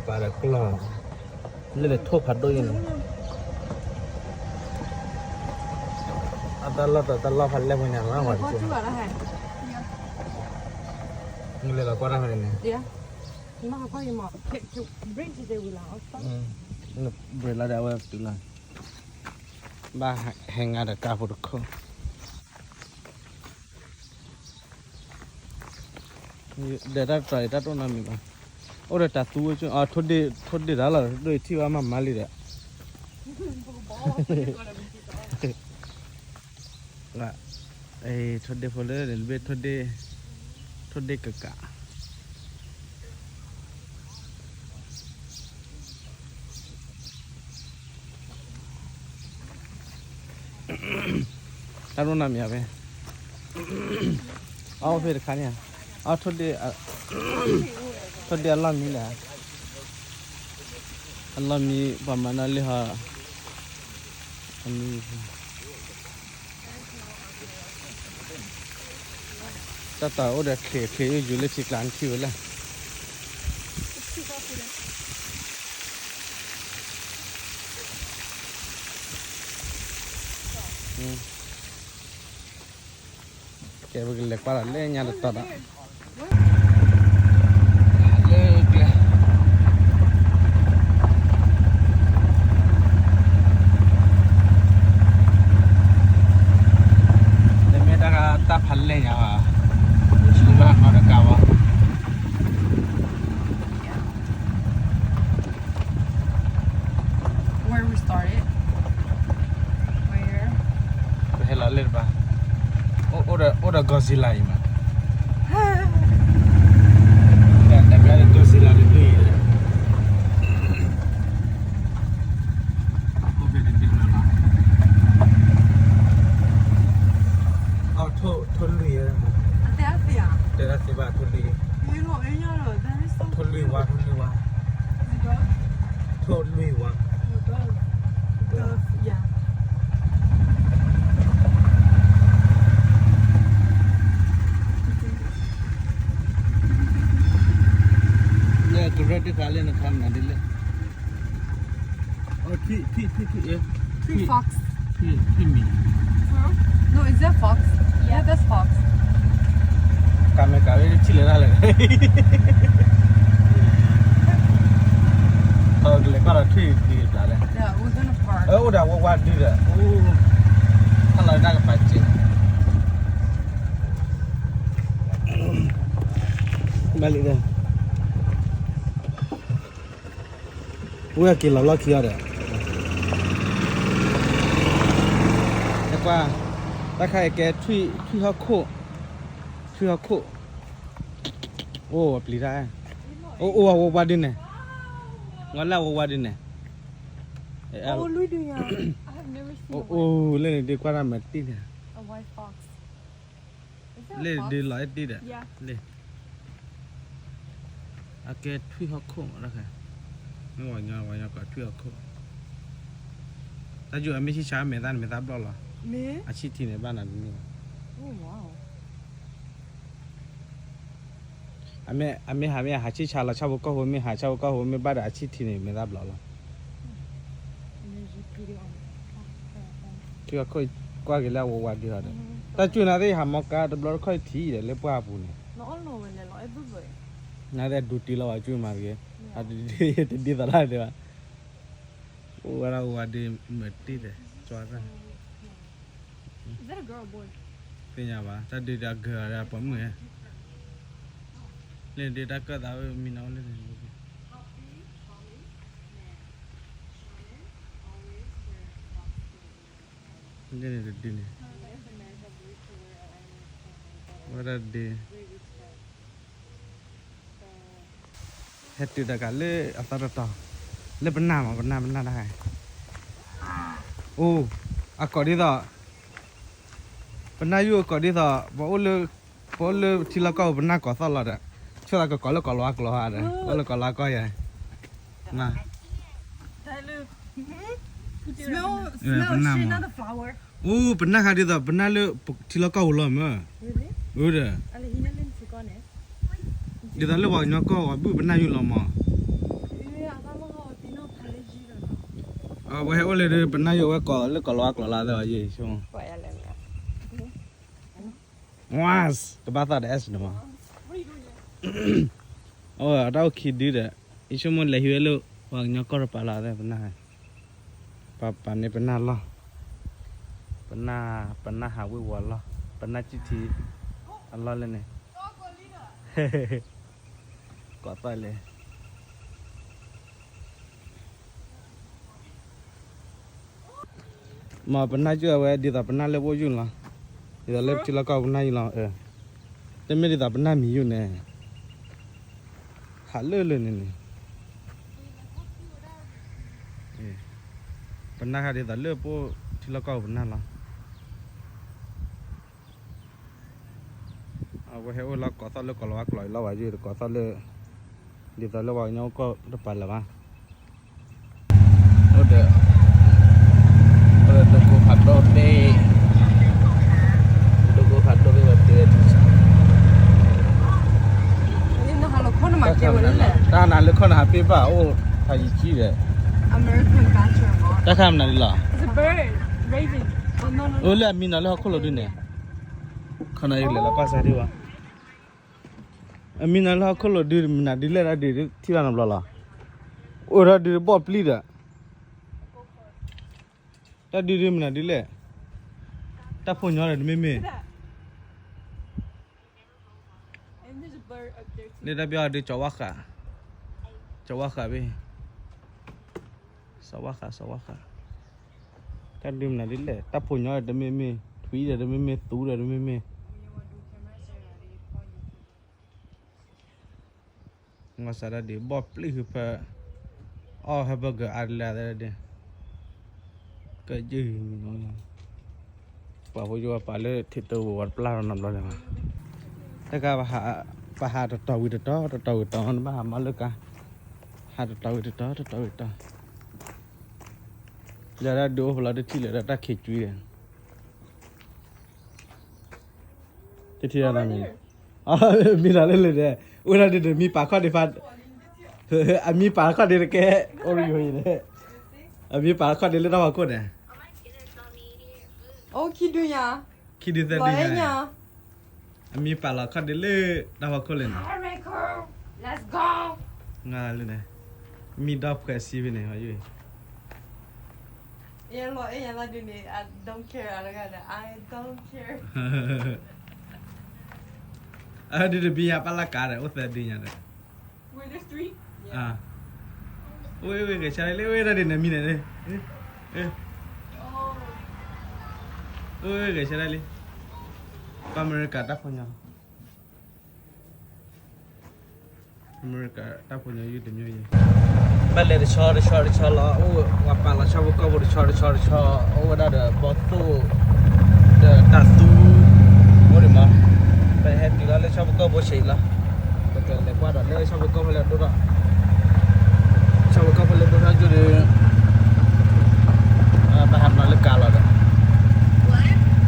ပာ်ဒီးကျီၢ်, လၢလဲၤထိၣ်ဖးဒိၣ်ယဲန့ၣ်, အတၢ်လီၢ်တၢ်လီၢ်ဖးလဲၢ်ပှဲၤညါမးဝဲတက့ၢ်, မ့ၢ်လဲၤလီၤကွၢ်တၢ်ဖဲန့ၣ်, ဘြ့းလီၤဒီးအဝဲတုၤလီၤ, ဘၣ်ဟဲငါဒီးကါဖိတခိၣ် ဒီးတၢ်တတီၤအံၤတၢ်တအိၣ်နီတမံၤဘၣ်, အိၣ်ဒီးတၢ်သူ, ထိၣ်ဒ့ၣ်တၢ်လီၤ ဒိၣ်အံၤထံၣ်ဘၣ်မးမးလံဒီး, ထိၣ်ဒ့ၣ်ဖိလၢန့ၣ်တဘ့ၣ်, ထိၣ်ဒ့ၣ်ကကး တၢ်ဒိၣ်နီၢ်မံၤဧါဖဲ, အအိၣ်ဖဲတခါန့ၣ်, အထိၣ်ဒ့ၣ်, ထိၣ်ဒ့ၣ်အလီၢ်မံလဲၣ်, အလီၢ်မံပှၤမၤနီၣ်လံဟီ, အမံ တၢ်တၢ်အိၣ်ဒီးချ့ချ့ယိယိလၢထံကျါနထံၣ်ဝဲလဲၣ်, ကဲ ပကလဲၤကွၢ်လီၤလၢညါတတီၤဒီး လၢကျဲ တမ့ၢ်တၢ်ဖးလဲၢ်ညါဘၣ်, ဘၣ်နီတကးဘၣ် Where we started? Where? ပဟဲလီၤလၢတပၤ, အိၣ်ဒီး Godzilla အံၤမး, တမ့ၢ် Godzilla တဒုအံၤ, အိၣ်ဖဲတဒုလီၤ, ထိၣ်လွံၢ်, တဲဒၣ်သ့ဘၣ် ထိၣ်လွံၢ်, ထိၣ်လွံၢ်ဝါ ထိၣ်လွံၢ်ဝါ ထိၣ်လွံၢ်ဝါ, လၢကရၢတခါလၢနခါမနုၤဒ်လဲၣ်, ထွံၣ် ထွံၣ် ထွံၣ် ထွံၣ် ထွံၣ် ထွံၣ်မံၤ, No, is that fox? Yeah, that's fox. ကမ့ၢ်ကၤဝဲထံၣ်လၢတၢ်လဲၣ်, ကလဲၤကွၢ်ဒီးထွံၣ်ဒံးပျးလဲၣ်, အိၣ်ဒီးဝဲဝါဒုဒီး, တၢ်လီၤတၢ်ကပၤစ့, ဘၣ်လံဒီး ဝဲက့ၤလီၤလီၢ်ခံအီၤဒီး, ကွၢ်, တၢ်ခါအံၤကဲ ထွံၣ်ဟီၣ်ခိၣ်, ထွံၣ်ဟီၣ်ခိၣ်, အိၣ်ပျံၤတၢ်, အိၣ်အိၣ်ဝဲဝါဒုန့ၣ်, ငီလၢဝဲဝါဒုန့ၣ်, အိၣ်လၢန့ၣ်ဒုးကွၢ်တၢ်မၤတံၢ်န့ၣ် လၢဒုးလီၤအဲၣ်တံၢ်ဒီး, လၢ, အကဲထွံၣ်ဟီၣ်ခိၣ်မး, မ့ၢ်ဝဲညီဝဲညီကိးထွံၣ်ဟီၣ်ခိၣ်, တၢ်ယိၣ်အမ့ၢ်ဆံၣ်ဆါမဲာ်သၣ်န့ၣ် မဲာ်သၣ်ဘျီၣ်လီၤ, အဆံၣ်ထံန့ၣ်ဘၣ်နၤတန့ၢ်ဘၣ်, အမ့ၢ်ဟးမ့ၢ်ဟးဆံၣ်ဆါလီၤ ဆၣ်ဖိကီၢ်ဖိမ့ၢ်ဟး ဆၣ်ဖိကီၢ်ဖိမ့ၢ်ဘၣ်ဒီး အဆံၣ်ထံန့ၣ် မဲာ်သၣ်ဘျီၣ်လီၤ. ကွၢ်က့ၤလၢအဝဲဝါဒုဟီဒီး, တၢ်ကၠူၢ်နၤသ့ၣ် ဟးမီကါတဘျီတခီၣ်ထံၣ်ဒီး လၢပှၢ်အပူၤန့ၣ်, နၤသ့ၣ်ဒူတ့လီၤဝဲကၠူၢ်မၤတဂ့ၤ, တဒ်သိးတၢ်ဒဲးဘၣ်, အိၣ်ဝဲဒၣ်ဝါဒုမၤတံၢ်ဒီး, ကၠီသၣ် သ့ၣ်ညါဘၣ် တၢ်ဒုးတၢ်ဂၢၢ်ဒီးအပိာ်မုၣ်ဧါ, လၢဒုးတၢ်ကၢၣ်သးဝဲမံနီၤလၢန့ၣ်, လၢန့ၣ်တဒုန့ၣ်, ဝဲဒၣ်ဒုး ဟဲတုၤတၢ်ကးလၢအသီတတီၤ, လၢပနၢ်မး ပနၢ်ပနၢ်တၢ်, အိၣ်, အကိးဒ်သိး, ပနၢ်ယိၣ်အကိးဒ်သိး, ပအိၣ်လၢ, ပအိၣ်လၢထံလီၢ်ကီၢ်ပူၤ ပနၢ်ကိးသီၣ်လီၤဒီး, ဆိသးကကိးလၢကိးလီၤအကျိၤဧါဒီး အိၣ်လၢကိးလီၤကီၢ်ယၤ, ပနၢ်မး, အိၣ်ပနၢ်ခါဒ်သိး ပနၢ်လၢထံလီၢ်ကီၢ်ပူၤလီၤမး, အိၣ်ဒီး ဒ်သိးလၢပှၤကညီကီၢ်ပူၤ ပနၢ်ယိၣ်လီၤမး, အဝဲဟဲအိၣ်လၢဒုး ပနၢ်ယိၣ်ဝဲကိးလၢကိးလီၤဝါကျိာ်လီၤသၢဝဲယဲၢ်ဆိ ဝါ ကဘၣ်သီၣ်ဒီး S န့ၣ်မး အဝဲတၢ်အိၣ်ခံဒုဒီး ယဆိကမိၣ်လဲၤဟံးဝဲလၢ ပှၤကညီကီၢ်တပၤလီၤသၢ ပနၢ် ပပာ်န့ၢ်ပနၢ်လီၢ် ပနၢ် ပနၢ်ဟးဝ့ၤဝီၤလီၢ် ပနၢ်ကံၣ်ထံ အလီၢ်လၢန့ၣ် ကိးသီၣ်လဲၣ် မ့ၢ်ပနၢ်ကၠိၣ်အဝဲ ဒ်သိးပနၢ်လၢပအိၣ်ယုၢ်လီၤ, ဒ်သိးလၢပထံလီၢ်ကီၢ်ပနၢ်ယုၢ်လီၤ, တမ့ၢ်ဒ်သိးပနၢ်မံၤယုၢ်န့ၣ်, ဟးလၢလၢန့ၣ်န့ၣ်, ပနၢ်ခါဒ်သိးလၢပအိၣ်ထံလီၢ်ကီၢ်ပနၢ်လီၤ. အဝဲဟဲအိၣ်လၢကိးသီၣ်လၢကိးလီၤဝါကျိာ်အံၤလီၤ ဝဲယုၢ်တကိးသီၣ်လၢ ဒ်သိးလၢပှၤကညီအိၣ်ကီၢ်တပၤလၢၤဘၣ်. အိၣ်ဒီး အိၣ်ဒီးဒိကိဖးဒိၣ်သ့ၣ်, ဒိကိဖးဒိၣ်သ့ၣ်ဝဲတ့ၢ် တၢ်နၤလၢခီၣ်နၤဟးပ့ၢ်ဘၣ်အိၣ်ဖးယံၤကံဒီး, တၢ်ခါမနုၤလီၤ, အိၣ်လၢအမံနီၤလၢဟီၣ်ခိၣ်လိၤဒုန့ၣ်, ခီၣ်နၤယလဲၤလီၤကွၢ်စၢ်ဒံးဘၣ်. အမံနီၤလၢဟီၣ်ခိၣ်လိၤဒု မနုၤဒုလဲၣ်တၢ်ဒုးထံၣ်ဘၣ်နီတဘျီလီၤ. အိၣ်ဒီးဒုးဘီၣ်ပျံၤဒီး, တၢ်ဒုးဒုးမနုၤဒုလဲၣ်, တၢ်ဖိညီဒီးတမ့ၢ်မ့ၢ်, လၢတၢ်ပျီဒုးကၠီဝါဃး, ကၠီဝါဃးဘ့ၣ်, စီၤဝါဃး စီၤဝါဃး, တၢ်ဒုးမနုၤဒုလဲၣ် တၢ်ဖိညီဒီးတမ့ၢ်မ့ၢ် ထွံၣ်ဒီးတမ့ၢ်မ့ၢ် သူဒီးတမ့ၢ်မ့ၢ် မၤစၢၤတၢ်ဒုး ဘီၣ်ပျံၤဃုာ်ဖဲ အီၣ်ဟဲဘၢၣ်ကၢၤအါတလၢသၢဒၢး, ကယုၢ်, ပှၤဖိယိပာ်လၢထံးတဝံၤဝဲတပျၢ်နီတဘျီလၢၤဘၣ်. တၢ်ခါ ပဟးတတီၤဝံၤတတီၤ တတီၤဝံၤတတီၤ နဘၣ်ဟးမၤလၢကါ, ဟးတတီၤဝံၤတတီၤ တတီၤဝံၤတတီၤ, လၢတၢ်ဒုးအိၣ်ဖဲလီၤတထံၣ်လၢာ်ဒီးတၢ်ခံးကွံဒီး တထံၣ်တၢ်မံၤ, မံနီၤလၢလၢာ်ဒီး အိၣ်ဒၣ်ဒုးဒီးမံပာ်ခီၣ်ဒံးဖး, အမံပာ်ခီၣ်ဒံးတကဲ, အိၣ်ရယိၤအံၤန့ၣ်, အမံပာ်ခီၣ်ဒံးလၢတၢ်ဖီခိၣ်န့ၣ်, အိၣ်ခံဒုညါ, ခံဒုသၢဒုညါ, အမံပာ်လီၤခီၣ်ဒံးလၢတၢ်ဖီခိၣ်လၢာ်န့ၣ်, လၢန့ၣ်, မံဒီဖှဲးစံဖဲန့ၣ်, ယလီၤအဲၣ်ယၤလီၤဒုးန့ၣ် I don't care အတဂၤဒီး I don't care အဒုးတဘံယၤပၢ်လၢကါဒီး အိၣ်သၢဒုညါဒီး, ဝ့ၢ်ဂဲၤဆၢလၢ ဝ့ၢ်ဒၣ်ဒ်နမံန့ၣ်, ဝ့ၢ်ဂဲၤဆၢဒၣ်လံ, ပှၤအမဲရကၤတၢ်ဖိညီ အမဲရကၤတၢ်ဖိညီယုၢ်တမံၤအံၤ, ဘၣ်လဲၤတဆီတဆီတဆီလီၤ, အိၣ်ဝဲပာ်လီၤဆီဖိကီၢ်ဖိတဆီတဆီတဆီ, အိၣ်ဝဲဒၣ်ဒီးဘီသိၣ် ဒီးတၢ်သူ, အိၣ်ဒံးမး, ပဟဲတုၤလီၤလၢဆီဖိကီၢ်ဖိဆံးလီၤ, ပကလဲၤကွၢ်ဒီးလၢဆီဖိကီၢ်ဖိလဲၤဒိၣ်ထီၣ်, ဆီဖိကီၢ်ဖိလဲၤဒိၣ်ထီၣ်ယိၣ်ဒီး ပဟးမၤလၢကါလီၤဒီး,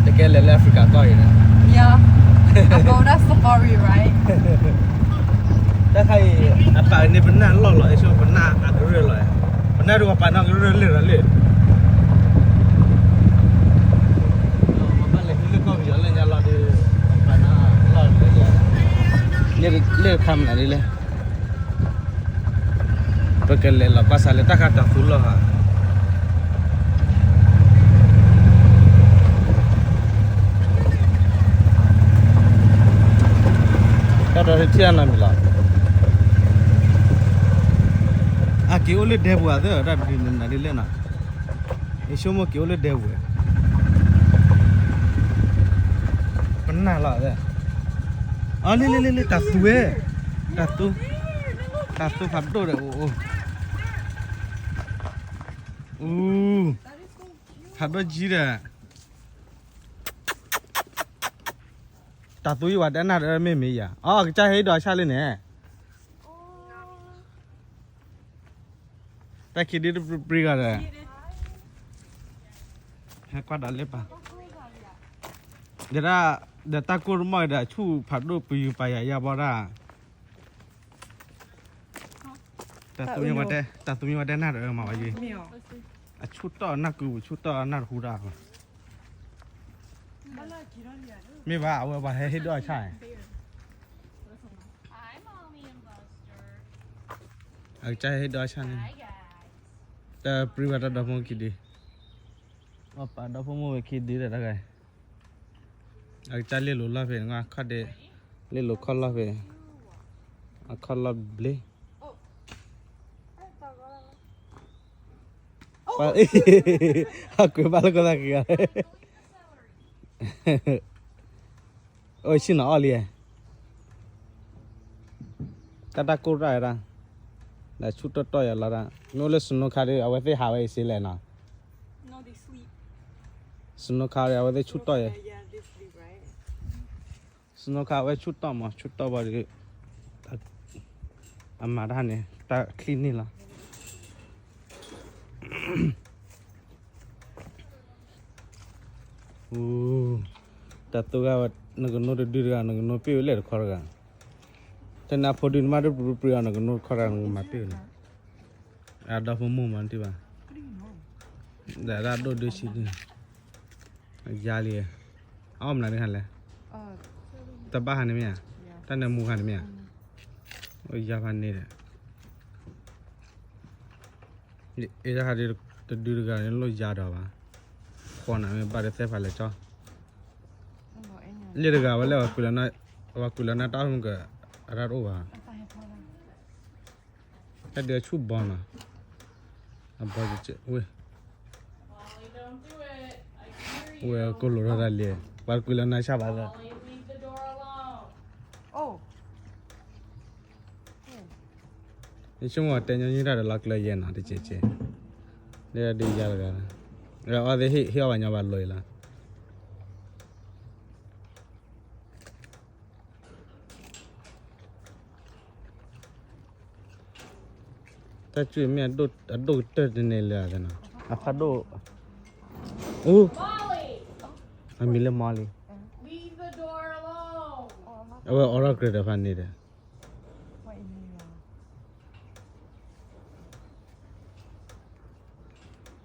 တကဲလဲၤလၢ Africa ကီၢ်အံၤဒီး, Yeah, I go that safari, right? တၢ်ခါအံၤ အပာ်န့ၢ်ပနၢ်လီၢ်လီၤ, အဆိပနၢ်အကရၢၢ်လီၤ, ပနၢ်ဒိပာ်နီၢ်ကရၢၢ်လၢာ်လီၤလၢ လၢခါမနုၤဒ်လဲၣ်, ပကလဲၤလီၤကွၢ်စးလၢတၢ်ခါတၢ်သူလီၢ်ဧါ, တၢ်ဒီးထံၣ်အနီတမံၤလီၤ, အက့ၤအိၣ်လၢဒဲပူၤဧါသၢ, တၢ်ဒုးနၤဒ်လဲၣ်နီၤ, ယဆိကမိၣ်က့ၤအိၣ်လၢဒဲပူၤ, ပနၢ်လီၤသၢ, အလ့လ့လ့လ့ တၢ်သူဝဲ, တၢ်သူ, တၢ်သူဖးဒိၣ်ဒီးအိၣ်, အူ, ဖးဒိၣ်ကံဒီး တၢ်သူယဝၤတဲနၢ်ဒီးမ့ၢ်မ့ၢ်ယၤ, အကစၢ်ဟဲဒီးဆၣ်လၢန့ၣ်, တၢ်ခံဒုတပြံဂၤဒီး, ဟဲကွၢ်ဒီးလၢပၢ်, ဒီးတၢ်ကိၢ်တမီၢ်ဒီး ဆူၣ်ဖးဒိၣ်ပယုၤပာ်ယၤယါဘီဒၣ်, တၢ်သူမ့ၢ်ဝဲတဲ, တၢ်သူမ့ၢ်ဝဲတဲနၢ်ဒီးမၤဝဲယွၤ, အဆူၣ်တီၢ်နၢ်ကုပူၤ ဆူၣ်တီၢ်နၢ်တဟူတၢ်. မ့ၢ်ဘၣ် အဝဲပှၤဟဲဟ့ၣ်ဒိၣ်အဆၣ်န့ၣ်, အကစၢ်ဟဲဟ့ၣ်ဒိၣ်အဆၣ်န့ၣ်, တၢ်ပြံဘၣ်တၢ်ဒီဖိမိၢ်ခံဒု, ပှၤပာ်ဒီဖိမိၢ်ဝဲခံဒုဒီးတၢ်ဂၤ, အကစၢ်လ့ၣ်လိၤလီၢ်ဖဲန့ၣ် အခီၣ်ဒ့, လ့ၣ်လိၤခီၣ်လီၢ်ဖဲ, အခီၣ်လီၢ်ဘျ့ အကွဲးဘၣ်လၢကီၢ်သးက့ၤဂၤ, အိၣ်ဆ့ၣ်နီၤအီၣ်လံ, တၢ်တၢ်ကိၢ်တၢ်ဝဲဒၣ်, ဒီးဆူၣ်တီၢ်တီၢ်ယၤလီၤဒၣ်, မ့ၢ်အိၣ်လၢ snow ခါဒီး အဝဲသ့ၣ်ဟးဝဲအံၤစ့လဲၣ်နီၤ, snow ခါဒီး အဝဲသ့ၣ်ဆူၣ်တီၢ်ယၤ, စနိခါအဝဲဆူၣ်တီၢ်မး ဆူၣ်တီၢ်ဘၣ်ဒီး အမၤတၢ်န့ၣ် တၢ်ချံန့ၣ်လီၤ. တၢ်သူဂၤဝဲ နကနိတဒုတဂၤ နကနိပ့ၢ်ဝဲလဲၣ်တခီတဂၤ, တနၢ်ဖိဒုနမ့ၢ်တပြူပြူအီၤ နကနိတခီတဂၤ နကမၤပ့ၢ်ဝဲန့ၣ်, အဒီဖိမိၢ်မၤတဘၣ်, ဒီးတၢ်ဒိၣ်ဒုဆံးဒု ယါလံ, အအီၣ်မနုၤန့ၣ်လဲၣ်, တဘၣ်ဟးန့ၣ်မ့ၢ်ဧါ, တၢ်နၢမူဟးန့ၣ်မ့ၢ်ဧါ, ယါဖးန့ၣ်ဒီး အ့ၣ်တၢ်ဟးဒုး တဒုတဂၤန့ၣ်လိၣ်ယါဒီးဘၣ်, ဃီနၤမ့ၢ်ဘၣ်ဒီးသဲဖးလဲၣ်ကၠီ, လၢတဂၤဝဲလၢ ပှၤကွံာ်လီၤနၤတၢ်အီၣ်မုၢ်က အတၢ်တအိၣ်ဘၣ်, တၢ်ဒုးအဆူၣ်ဘီနီၤ, အဘီဝဲ ဝဲကိၢ်လိာ်ထီၣ်တၢ်လံ, ပှၤကွံာ်လီၤနၤဆၣ်ဘၣ်သၢ ယဆိကမိၣ်တဲညီနုၢ်တၢ်ဒီးလီၤကျၢၤယဲၢ်နီၤ တကဲးကဲး, လၢဒုးယါတဂၤ, အီၣ်သ့ၣ်ဟ့ၣ်အီၣ်ဘၣ်ညီဘၣ်လီၤအံၤလီၤ. တၢ်ကွံာ်မ့ၢ်အဒိၣ်ကတၢၢ်တန့ၢ်လၢၤနီၤ, အဖးဒိၣ်, အိ, အမံၤလၢ Molly, အဝဲအိးထီၣ်ကြဲးဒီးဖးန့ၣ်ဒီး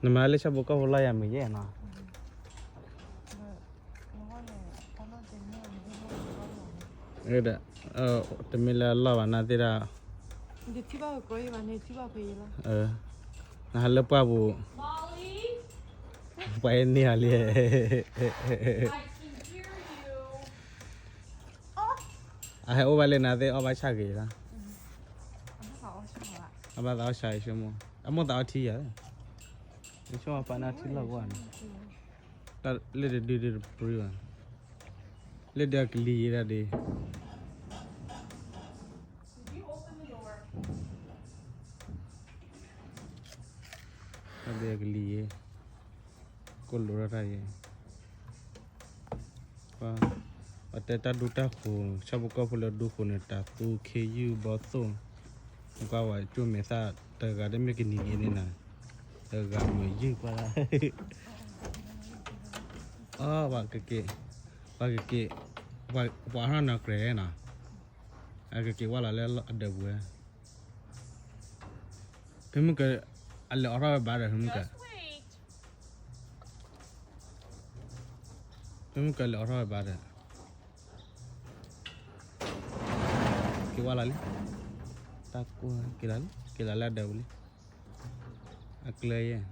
နမၤလၢဆၣ်ဖိကီၢ်ဖိလီၤယၤမုာ်ယဲၢ်နီၤ, ဒီး တမ့ၢ်လၢအလီၢ်ဘၣ်နာ်သ့ၣ်တၢ်, နဟးလၢပှၢ်ပူၤ, ပှၤဟဲန့ၢ်အီၤလံ အဟဲအိၣ်ဘၣ်လၢနၤသ့ၣ်အီၣ်ဘၣ်ဆၣ်ဂ့ၤလီၤ, အဘၣ်သးအီၣ်ဆၣ်ဆိကမိၣ်, အမိၢ်သးအီၣ်ထံယၤ, ယဆိကမိၣ်ပာ်နၢ်ထံလီၢ်ကဝၢ်န့ၣ်, လၢတဒုဒုတပြံဘၣ်, လၢဒုးအကလံၤယဲဒၣ်ဒုး တၢ်ဒုးအကလံၤယဲ, ကိၢ်လိာ်ထီၣ်တၢ်ယဲ, ပှၤတဲတၢ်ဒူတၢ်ဃိၤ ဆၣ်ဖိကီၢ်ဖိလၢဒူဃိၤန့ၣ် တၤသူခ့ယုၢ်ဘီသိၣ်, ကွၢ်ဝဲကၠိမဲာ်သၣ် တဂၤတမ့ၢ်ကနံၤက့ၤန့ၣ်နၤ, တဂၤမုာ်ယုၢ်ကွၢ်လၢ အီ ပှၤကက့ၤ, ပှၤကက့ၤ, ပှၤအါထီၣ်နီၢ်ကြဲးနီၤ, အကက့ၤဝဲလီၤလၢအဒၢးပူၤဝဲ, ဖဲမုၢ်က အလဲၤအိးထီၣ်ဝဲဘၣ်ဒီး ဖဲမုၢ်က ဖဲမုၢ်ကလဲၤအိးထီၣ်ဝဲဘၣ်ဒီး က့ၤဝဲလီၤလံ, တၢ်ကိၢ်က့ၤလီၤလံ က့ၤလီၤလၢအဒၢးပူၤလံ, အကျဲယဲၢ်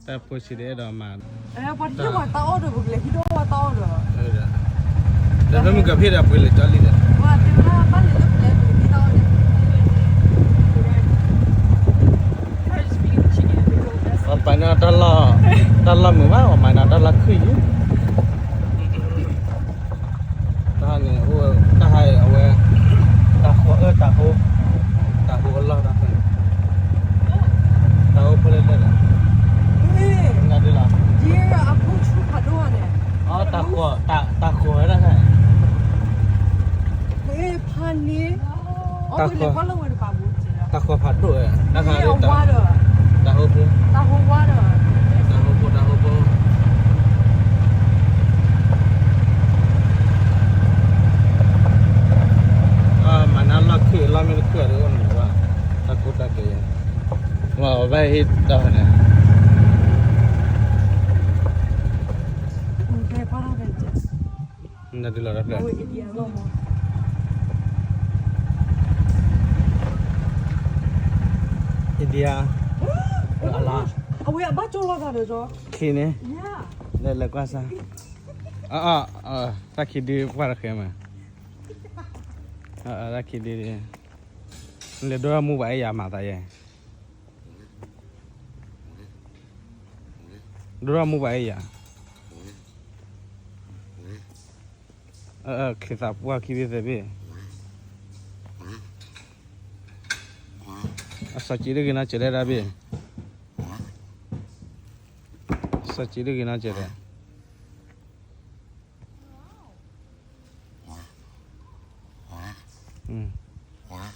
တၢ်ဖိဆံးတအဲၣ်ဒိးမၤ, ပှၤတဟ့ၣ်ပှၤတၢ်အီၣ်ဒီး ပကလဲၤဟံးဒီးပှၤတၢ်အီၣ်ဒီး, ဒီးဖဲမုၢ်ကဖ့ၣ်ဒီးပှၤလဲၤကၠီလံဒီး, ပှၤတဲဝဲဒၣ်ဘၣ်လဲၤလၢပလဲၤပကဟံးတၢ်အီၣ်ဒီး, ပှၤပာ်န့ၢ်တၢ်လီၢ်, တၢ်လီၢ်မုာ်ဘၣ် ပှၤမၤန့ၢ်တၢ်လီၢ်ခုၣ်ယံၤ တၢ်န့ၣ်အိၣ်တၢ်ဟါအံၤအဝဲ, တၢ်ဃီအၢတၢ်ဟိ, တၢ်ဟိအလီၢ်တၢ်ဃီ, တၢ်ဟိဖိလၢလၢ်လီၤ, နဒ်လီၤ, အဖိဆူဖးဒိၣ်န့ၣ်, တၢ်ဃီ, တၢ်ဃီဝဲဒၣ်, ဖးန့ၣ်, တၢ်ဃီဖးဒိၣ်ဝဲ, တၢ်ဃီ, တၢ်ဟိဖိ, တၢ်ဟိဖိ, တၢ်ဟိဖိ, မၤန့ၢ်လီၢ်ခုၣ်လီၢ်မ့ၢ်တခုၣ်ဒီးအိၣ်န့ၣ်ဘၣ်, တၢ်ကိၢ်တၢ် ဘၣ်ဟ့ၣ်တီၢ်န့ၣ်, နဒုးလီၤတၢ်ဖျၢၣ်, India, အဝဲအဘၣ်ကၠိလီၤသးဒီး ခံန့ၣ်, လဲၤလဲၤကွၢ်စၢ်, တၢ်ခံဒုပှၢ်တဃဲမး, တၢ်ခံဒု, နလဲၤဒိၣ်ထီၣ်မူဘၣ်အဲၣ်ယၤမၤသးယဲ ဒိၣ်ထီၣ်မူဘၣ်အဲၣ်ယၤ, ခဲသးပှၢ်ခံဘ့ၣ်သၢဘ့ၣ်, အစီၤစံးဒ်ဂ့ၤနီတစဲးဒၣ်တၢ်ဘ့ၣ်, စီၤစံးဒ်ဂ့ၤနီတစဲးဒၣ်,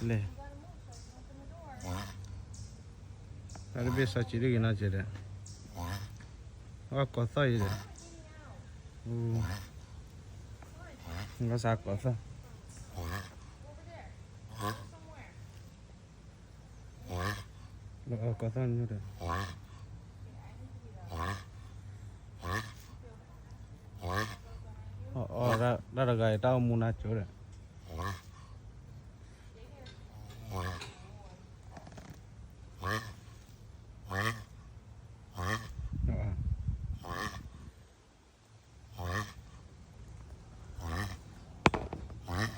လဲၤ, တၢ်တဘ့ၣ်စီၤစံးဒ်ဂ့ၤနီတစဲးဒၣ်, အကိးသီၣ်အံၤဒီး, ဘၣ်ဆၣ်ကိးသီၣ် ကိးသီၣ်ညိဒီး, တၢ်တဂၤအံၤတၢ်အိၣ်မူနါကၠိဒီး,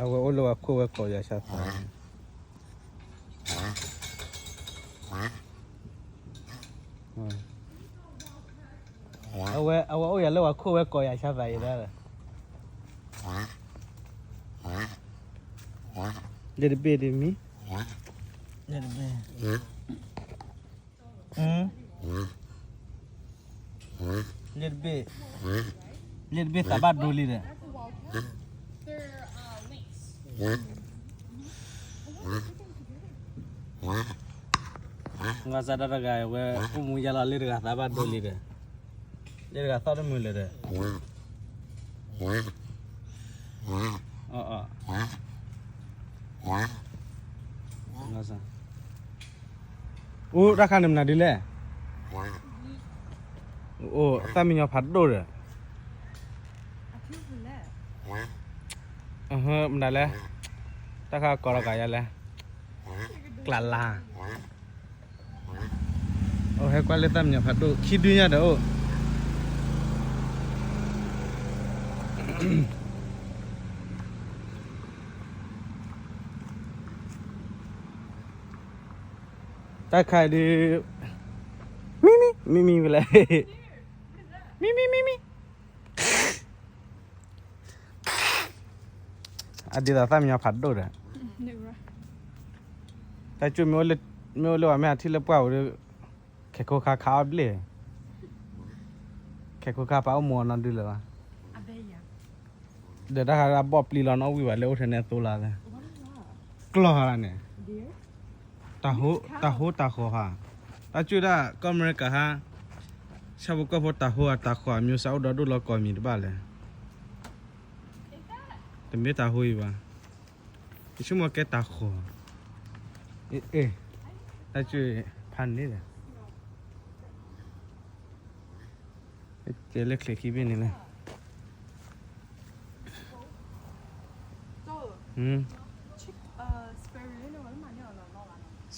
အဝဲအိၣ်လၢဝဲခိၣ်ဝဲကိးယၤဆါသး, အဝဲ အဝဲအိၣ်ယၤလၢဝဲခိၣ်ဝဲကိးယၤဆါသးအံၤဒၣ်, လ့တဘ့ၣ်ဒ်မံ, လ့တဘ့ၣ်, လ့တဘ့ၣ်, လ့တဘ့ၣ်သးဘၣ်ဒိလံဒီး, ဘၣ်ဆၣ်တၢ်တဂၤဝဲ အိၣ်မူယါလီၤလ့တဂၤသးဘၣ်ဒိလံဒီး, လ့တဂၤသီၣ်တမုာ်လၢၤဒီး, အိၣ် တၢ်ခါန့ၣ်မနုၤဒ်လဲၣ်, အိၣ်သၣ်မံညီၤဖးဒိၣ်ဒီး, မနုၤလဲၣ်, တၢ်ခါကိးလီၤကးယါလဲၣ်, ကျးလါ, အိၣ်ဟဲကွၢ်လၢသၣ်မံညီၤဖးဒိၣ် ခံဒုညါဒီးအိၣ် တၢ်ခါအံၤဒုး, မံမံ, မံမံဝဲလဲၣ်, မံမံ မံမံ, အဒ်သိးသၣ်မံညီၤဖးဒိၣ်ဒီး, တၢ်ကၠိၣ်မ့ၢ်အိၣ်လၢပှၢ်ပူၤဒီး, ခဲခိၣ်ခါခးအီၣ်ဘျ့ၣ်, ခဲခိၣ်ခါပာ်အိၣ်မူအီၤနီၢ်ဒုလၢၤဘၣ်, ဒီးတၢ်ခါဒၣ်ဘီၣ်ပျံၤလီၤနီၢ်ဝံၤဘၣ်လၢအိၣ်ထဲန့ၣ်အသိလၢ်သၢ, ကျီၢ်ဟါန့ၣ်, တၢ်ဟိတၢ်ဃီၤဟါ, တၢ်ကၠိၣ်ဒၣ်ကီၢ်အမဲရကၤဟါ, ဆၣ်ဖိကီၢ်ဖိတၢ်ဟိတၢ်ဃီၤအမံၤစၢ်အိၣ်ဒီဒူၣ်လီၤကိးမံၤတဘၣ်လဲၣ်, တမ့ၢ်တၢ်ဟိအံၤဘၣ်, ယဆိကမိၣ်ကဲတၢ်ဃီၤ, တၢ်ကၠိၣ်ဖးန့ၣ်ဒီး, ကဲလၢချ့ခံဘ့ၣ်န့ၣ်လဲၣ်,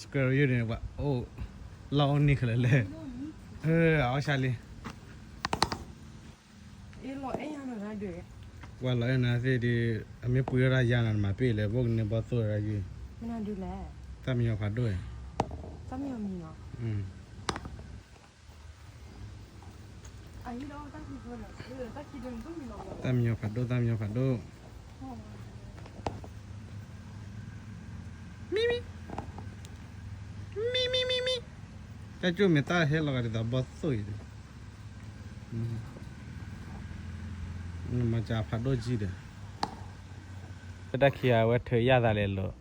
Square Root န့ၣ် အိၣ်လီၤအိၣ်န့ၢ်ခဲလၢာ်လဲၣ်, အအီၣ်ဆါလံ ပှၤလီၤအဲၣ်နၤသ့ၣ်ဒီး, အမ့ၢ်ပှ့ၤထီၣ်တၢ်ယါနၤ နမၤပ့ၢ်လဲၣ် ဘိၣ်ကန့ၢ်ဘီၣ်သိၣ်တၢ်ယုၢ်, သၣ်မံညီၤဖးဒိၣ်, သၣ်မံညီၤဖးဒိၣ် သၣ်မံညီၤဖးဒိၣ်, မံမံ, မံမံမံမံ, တၢ်ကၠိၣ်မ့ၢ်တၢ်ဟဲလီၤဂာ်ဒ်သိးဘီၣ်သိၣ်အံၤဒီး, မၤစၢ်ဖးဒိၣ်ကံဒီး, တၢ်ခံဂၤအဝဲထုးယၣ်သးလဲၤလိာ်,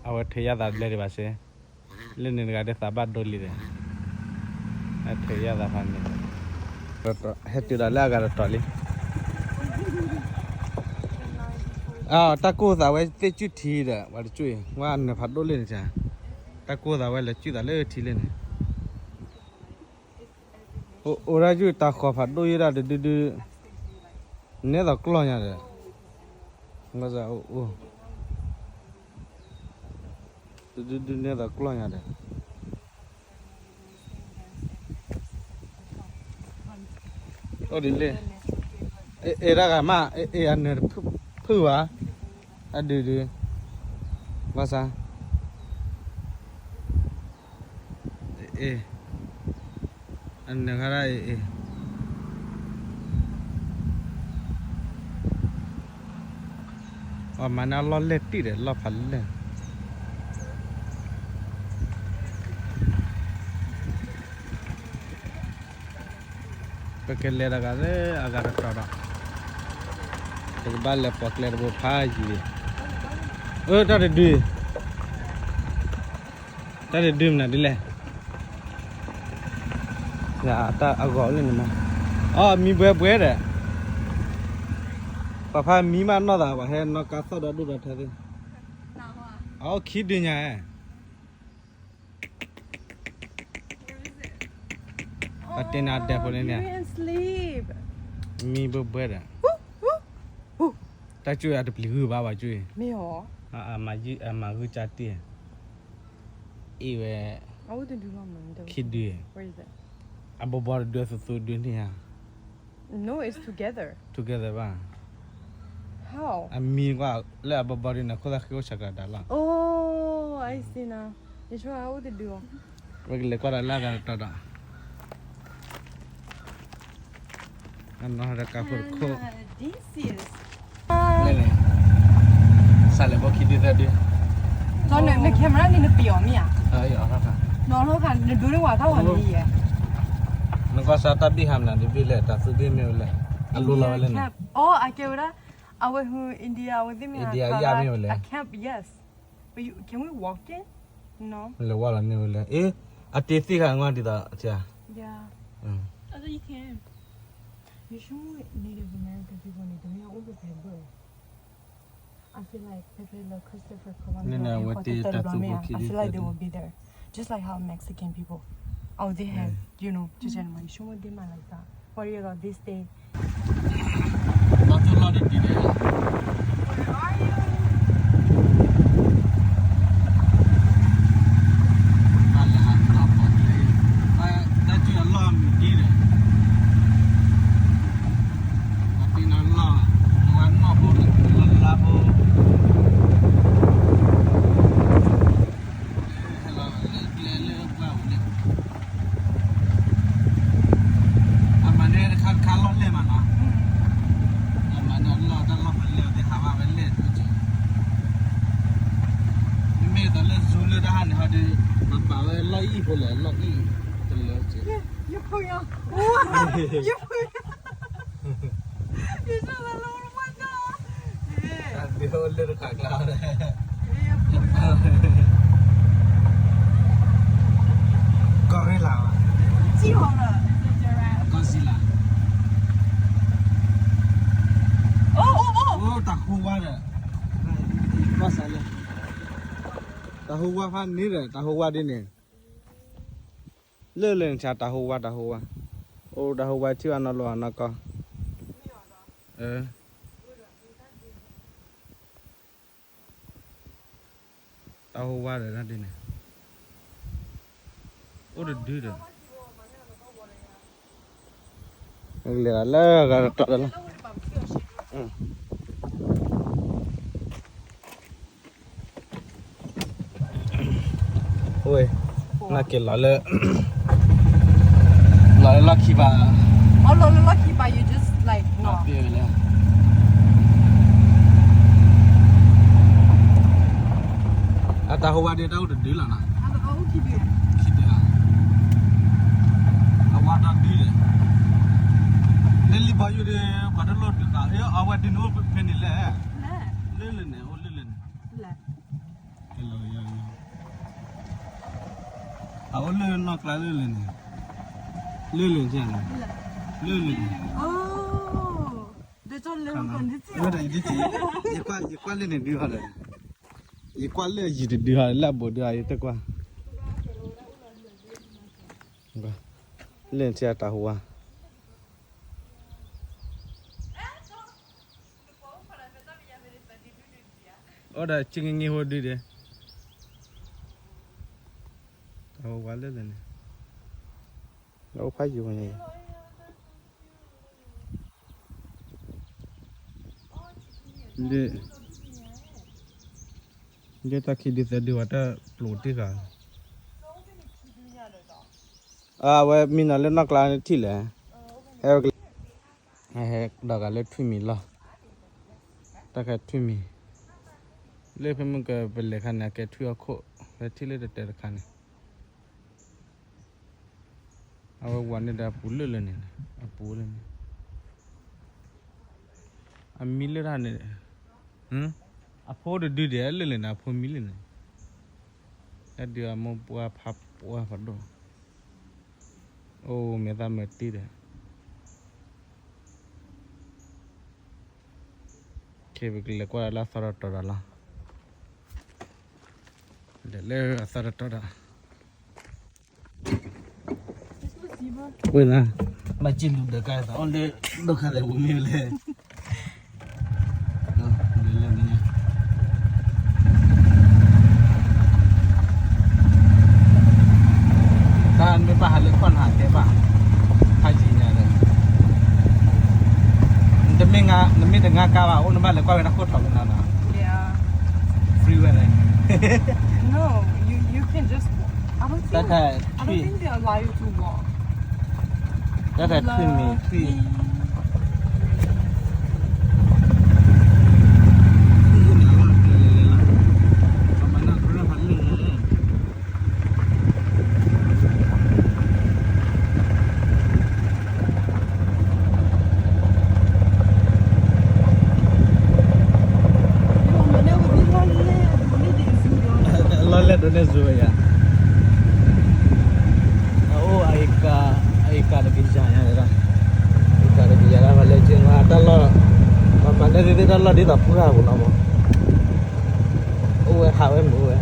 အဝဲထုးယၣ်သးဘျဲၣ်ဒံးဘၣ်စ့, လၢန့ၣ်တဂၤဒ်သးဘၣ်ဒိလံဒီး, အထုးယၣ်သးဖးန့ၣ်, ဟဲတုၤဒီးလၢအဂၤတတီၤလံ တၢ်ကိၢ်သးဝဲသ့ၣ်ကုၢ်ထံဒီး ပှၤတကၠိၣ်အံၤ ဝဲနၢၤဖးဒိၣ်လၢန့ၣ်, တၢ်ကိၢ်သးဝဲလဲၤကုၢ်သးလၢထံလၢန့ၣ်, အိၣ်ဒၣ်ယုၢ်တၢ်ဃီၤဖးဒိၣ်ယဲဒၣ်တဒုဒု, နဲသိးကျီၢ်ညါဒီး, ဘၣ်ဆၣ်အိၣ်, တဒုဒုနဲသိးကျီၢ်ညါဒီး, အိၣ်ဒ်လဲၣ်, အဲၣ်ဒၣ်ဂၤမး, အဲၣ်အနၢၤတဖုဘၣ်, အဒုဒု, ဘၣ်ဆၣ် အ့ၣ်, အနၢၤခါဒၣ်အ့ၣ်, အမၤန့ၢ်အလီၢ်လဲၢ်တံၢ်ဒီး လီၢ်ဖးလဲၢ်, ပကလဲၤတဂၤလၢအဂၤတတီၤဒီး, ပကဘၣ်လဲၤပိာ်ကျဲတဘိဖးယံၤ, အၢ တၢ်တဒု တၢ်တဒုမနုၤဒ်လဲၣ်, တၢ်အဂီၤလၢန့ၣ်မး, အီ မံဘှဲဘှဲဒီး, ပှၤဖးမံမးနီၢ်သး ပှၤဟဲနီၢ်ကါသီၣ်ဒီးဒိၣ်ဒီးထါသ့ၣ်, အအိၣ်ခံဒုညါ, ပတဲနၤဒဲးဖိန့ၣ်, မံဘှဲဘှဲဒီး, တၢ်ကၠူၣ်အတပျံၤဂုၢ်ဘၣ်ဘၣ်ကၠူၣ်, အမၤဂုၢ်ကၢတ့ၢ်, အ့ၣ်ဝဲ, ခံဒု, အဘီဘီတဒု အသူသူဒုန့ၣ်ဧါ, together ဘၣ်, အမံကွၢ်လၢအဘီဘီဒုန့ၣ် ခိၣ်သၣ်ဃ့အိၣ်ဆၢကဒီးလီၤ, ပကလဲၤကွၢ်ဒီးလၢအဂၤတတီၤဒီး, အနီၢ်ဒီးကါဖိတခိၣ်, လဲၣ်လဲၣ်, စးလဲၤဘီခံဒုသၢဒု, န camera န့ၣ်နပံၤအီၤမ့ၢ်ဧါ, နဒိးန့ၢ်ဝဲတၢ်ဝဲန့ၣ်ယဲ, နကွၢ်စၢ်တၢ်ဘ့ၣ်ဟးမနုၤဒ်ဘ့ၣ်လဲၣ် တၢ်သူဘ့ၣ်မ့ၢ်ဝဲလဲၣ်, အလိၤလီၤဝဲလဲၣ်န့ၣ်, အကဲဝဲဒၣ်, အဝဲဟူ India အဝဲသ့ၣ်မ့ၢ် India ယါမ့ၢ်ဝဲလဲၣ်, camp, yes, but you, can we walk in? No. လဲၤဝါလီၤန့ၢ်ဝဲလဲၣ်, အ့ၣ်, အတ့သ့ၣ်ခါငါဒ်သိး, yeah, I thought you can. You should meet Native American people န့ၣ် တမ့ၢ်အိၣ်ပဖဲဘၢၣ်, I feel like ဖဲဖဲလၢ Christopher Columbus န့ၣ် အဝဲတ့တၢ်သူဖိခံဒု, I feel like they will be there, just like how Mexican people, oh, they have, you know, just anyway, you should meet them like that. What do you got this day? ဘၣ်တူၢ်လီၤတဒုန့ၣ်, ဘၣ်လၢဟးနီၢ်ပီၣ်ကျဲ, တၢ်ကၠူၣ်အလီၢ်မံၤဒ်ဒီး, ပှၤပ့ၤနီၣ်လီၢ်, ပဝဲနီၢ်ဖိလၢလါဖိ, ဟဲလီၤလၢကျဲလၢပှၢ်ပူၤန့ၣ် အမၤန့ၢ်တခါတခါလီၢ်လဲၢ်မးနီၤ, အမၤန့ၢ်အလီၢ်တၢ်လီၢ်ဖးလဲၢ်အဝဲသ့ၣ်ဟးဘၣ်ဝဲလဲၢ်တက့ၢ်, မ့မ့ၢ်သိးလၢ zoo လၢတၢ်ဟးန့ၣ်ဟီဒီး ပပာ်ဝဲလီၢ်အံၣ်ဖိလဲၣ် လီၢ်အံၣ်တလၢက့ၢ်, ယဖိယီၤ, ယဖိယီၤ, ယဖိယီၤ, တၢ်ဒုးအိၣ်လၢတခါကျါဒီး ကီၢ်ရ့ၣ်လၢ်ဘၣ်, ကီၢ်စံလၤ, အိၣ်တၢ်ဟူးဝါဒီး, ကီၢ်စးလဲၣ်, တၢ်ဟူးဝါဖးန့ၣ်ဒီး တၢ်ဟူးဝါဒ်န့ၣ်, လၢလၢန့ၣ်ဆါတၢ်ဟူးဝါ တၢ်ဟူးဝါ, အိၣ်တၢ်ဟူးဝါထံၣ်ဘၣ်နီၢ်လီၤနီၢ်ကီၢ်, တၢ်ဟူးဝါဒီးဒ်န့ၣ်, အိၣ်တဒုဒီး, လဲၤလၢဂၤတတီၤဒီးလီၤ, ဝဲ, နာ်က့ၤလီၤလၢ, လီၤလၢလီၢ်ခံဘၣ်, အလီၤလၢလီၢ်ခံဘၣ် you just like နီၤ, အတၢ်ဟူးဝါဒ်တၢ်အိၣ်တဒုလီၤနီၤ, ခံဒုလီၤ, အဝါတၢ်ဒုဒီး, လၢလံဘီယိၣ်ဒီး ပှၤတလိၣ်ဒုးဃာ်, အဝဲဒုးန့ၣ်အိၣ်ဖဲန့ၣ်လဲၣ်, လၢလၢန့ၣ် အိၣ်လၢလၢန့ၣ် အအိၣ်လၢနီၢ်ကျါလၢလၢန့ၣ်, လၢလၢန့ၣ်, လၢလၢန့ၣ်, ယကွၢ်လၢန့ၣ်ဒုးဟီဒီး, ယကွၢ်လၢယံၤတဒုးဟီဒီး လၢအဘူးဒုးဟီ ယတကွၢ် လၢထံအတၢ်ဟူဝါ အိၣ်ဒီးဆံငငံဟိဒုဒဲး, တၢ်ဟူဝါလၢလၢန့ၣ်, အိၣ်ဖးယံၤဝဲန့ၣ်, ဒ်တၢ်ခံဒုသၢဒုဝဲတၢ်ပျိးတ့ၢ်ဃာ် အဝဲမံနီၤလၢနီၢ်ကျါန့ၣ်ထံၣ်လဲၣ်, ဟဲဝဲကလဲၤ, ဟဲဒီးဂၤလၢထွံၣ်မံၤလီၢ်, တၢ်ကဲထွံၣ်မံၤ, လၢဖဲမုၢ်ကပလဲၤခါန့ၣ် အကဲထွံၣ်ဟီၣ်ခိၣ်, ဖဲထံၣ်လၢတတဲတခါန့ၣ်, အဝဲဝၤန့ၣ်ဒီးအပူၤလၢလၢန့ၣ်, အပူၤလၢန့ၣ်, အမံလၢတၢ်န့ၣ်, အဖိတဒုဒဲးလၢလၢန့ၣ် အဖိမံလၢန့ၣ်, တၢ်ဒုးအမိၢ်ပှၢ်ဖးပှၢ်ဖးဒိၣ်, အိၣ်မဲာ်သၣ်မၤတ့ၢ်ဒီး, ခဲပကလဲၤကွၢ်လၢအသီတတီၤတၢ်လီၤ, လဲၤလၢအသီတတီၤတၢ် ဝဲဒၣ်, ဘၣ်စံးလူၤဒီးကါသးအိၣ်လၢ ဒိၣ်ခါလဲၣ်ဝံၤမ့ၢ်လဲၣ်, လဲၤလဲၤမ့ၢ်ညါ, တၢ်မ့ၢ်ဘၣ်ဟးလၢခီၣ်နၤတဲဘၣ်, ဖးယံၤညါဒီး, နမ့ၢ်တငါကါဘၣ် အိၣ်နဘၣ်လဲၤကွၢ်ဝဲဒၣ်ခိၣ်ထီၣ်မ့ၢ်နီၤနီၤ, free ဝဲလဲၣ်, No, you, you can just walk. I don't think, I don't think they allow you to walk. တၢ်တၢ်ထွံၣ်မံၤထွံၣ်, လီၤလဲၣ်ဒိးန့ၢ်စူဝဲယၤ, အအိၣ်အအံၤကါ, အအံၤကါတကယၤညါဒၣ်, အအံၤကါတကယၤဒၣ် ပှၤလဲၤက့ၤမၤတၢ်လီၢ်, ပှၤမၤန့ၢ်သ့ၣ်တၢ်လီၢ်ဒ်သိးပှၢ်ပူၤနီၤမး, အိၣ်ဝဲဟးဝဲမုာ်ဝဲ တ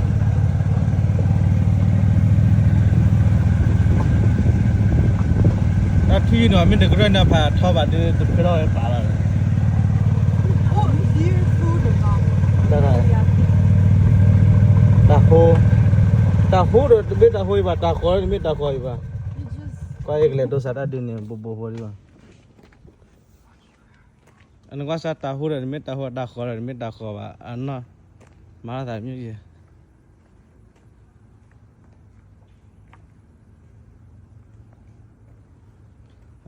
ၢ်ထွံၣ်နီၤ မ့ၢ်တကရၢၢ်န့ၣ် ဖးထီဘၣ်ဒုး တဖျၢၣ်ထီၣ်ဝဲပာ်လီၤ, တၢ်ဟူ, တၢ်ဟူဒီးတမ့ၢ်တၢ်ဟူအံၤဘၣ်, တၢ်ဃီဒီးတမ့ၢ်တၢ်ဃီအံၤဘၣ်, ကွၢ်ယကလဲၤဒိစးတၢ်ဒုးန့ၣ် ဘိဘိဖိဒံးဘၣ်. အနကွၢ်စၢ်တၢ်ဟူဒီးတမ့ၢ်တၢ်ဟူ, တၢ်ဃီဒီးတမ့ၢ်တၢ်ဃီဘၣ်, အနီၢ်မၤလီၤသးမ့ၢ်ယဲ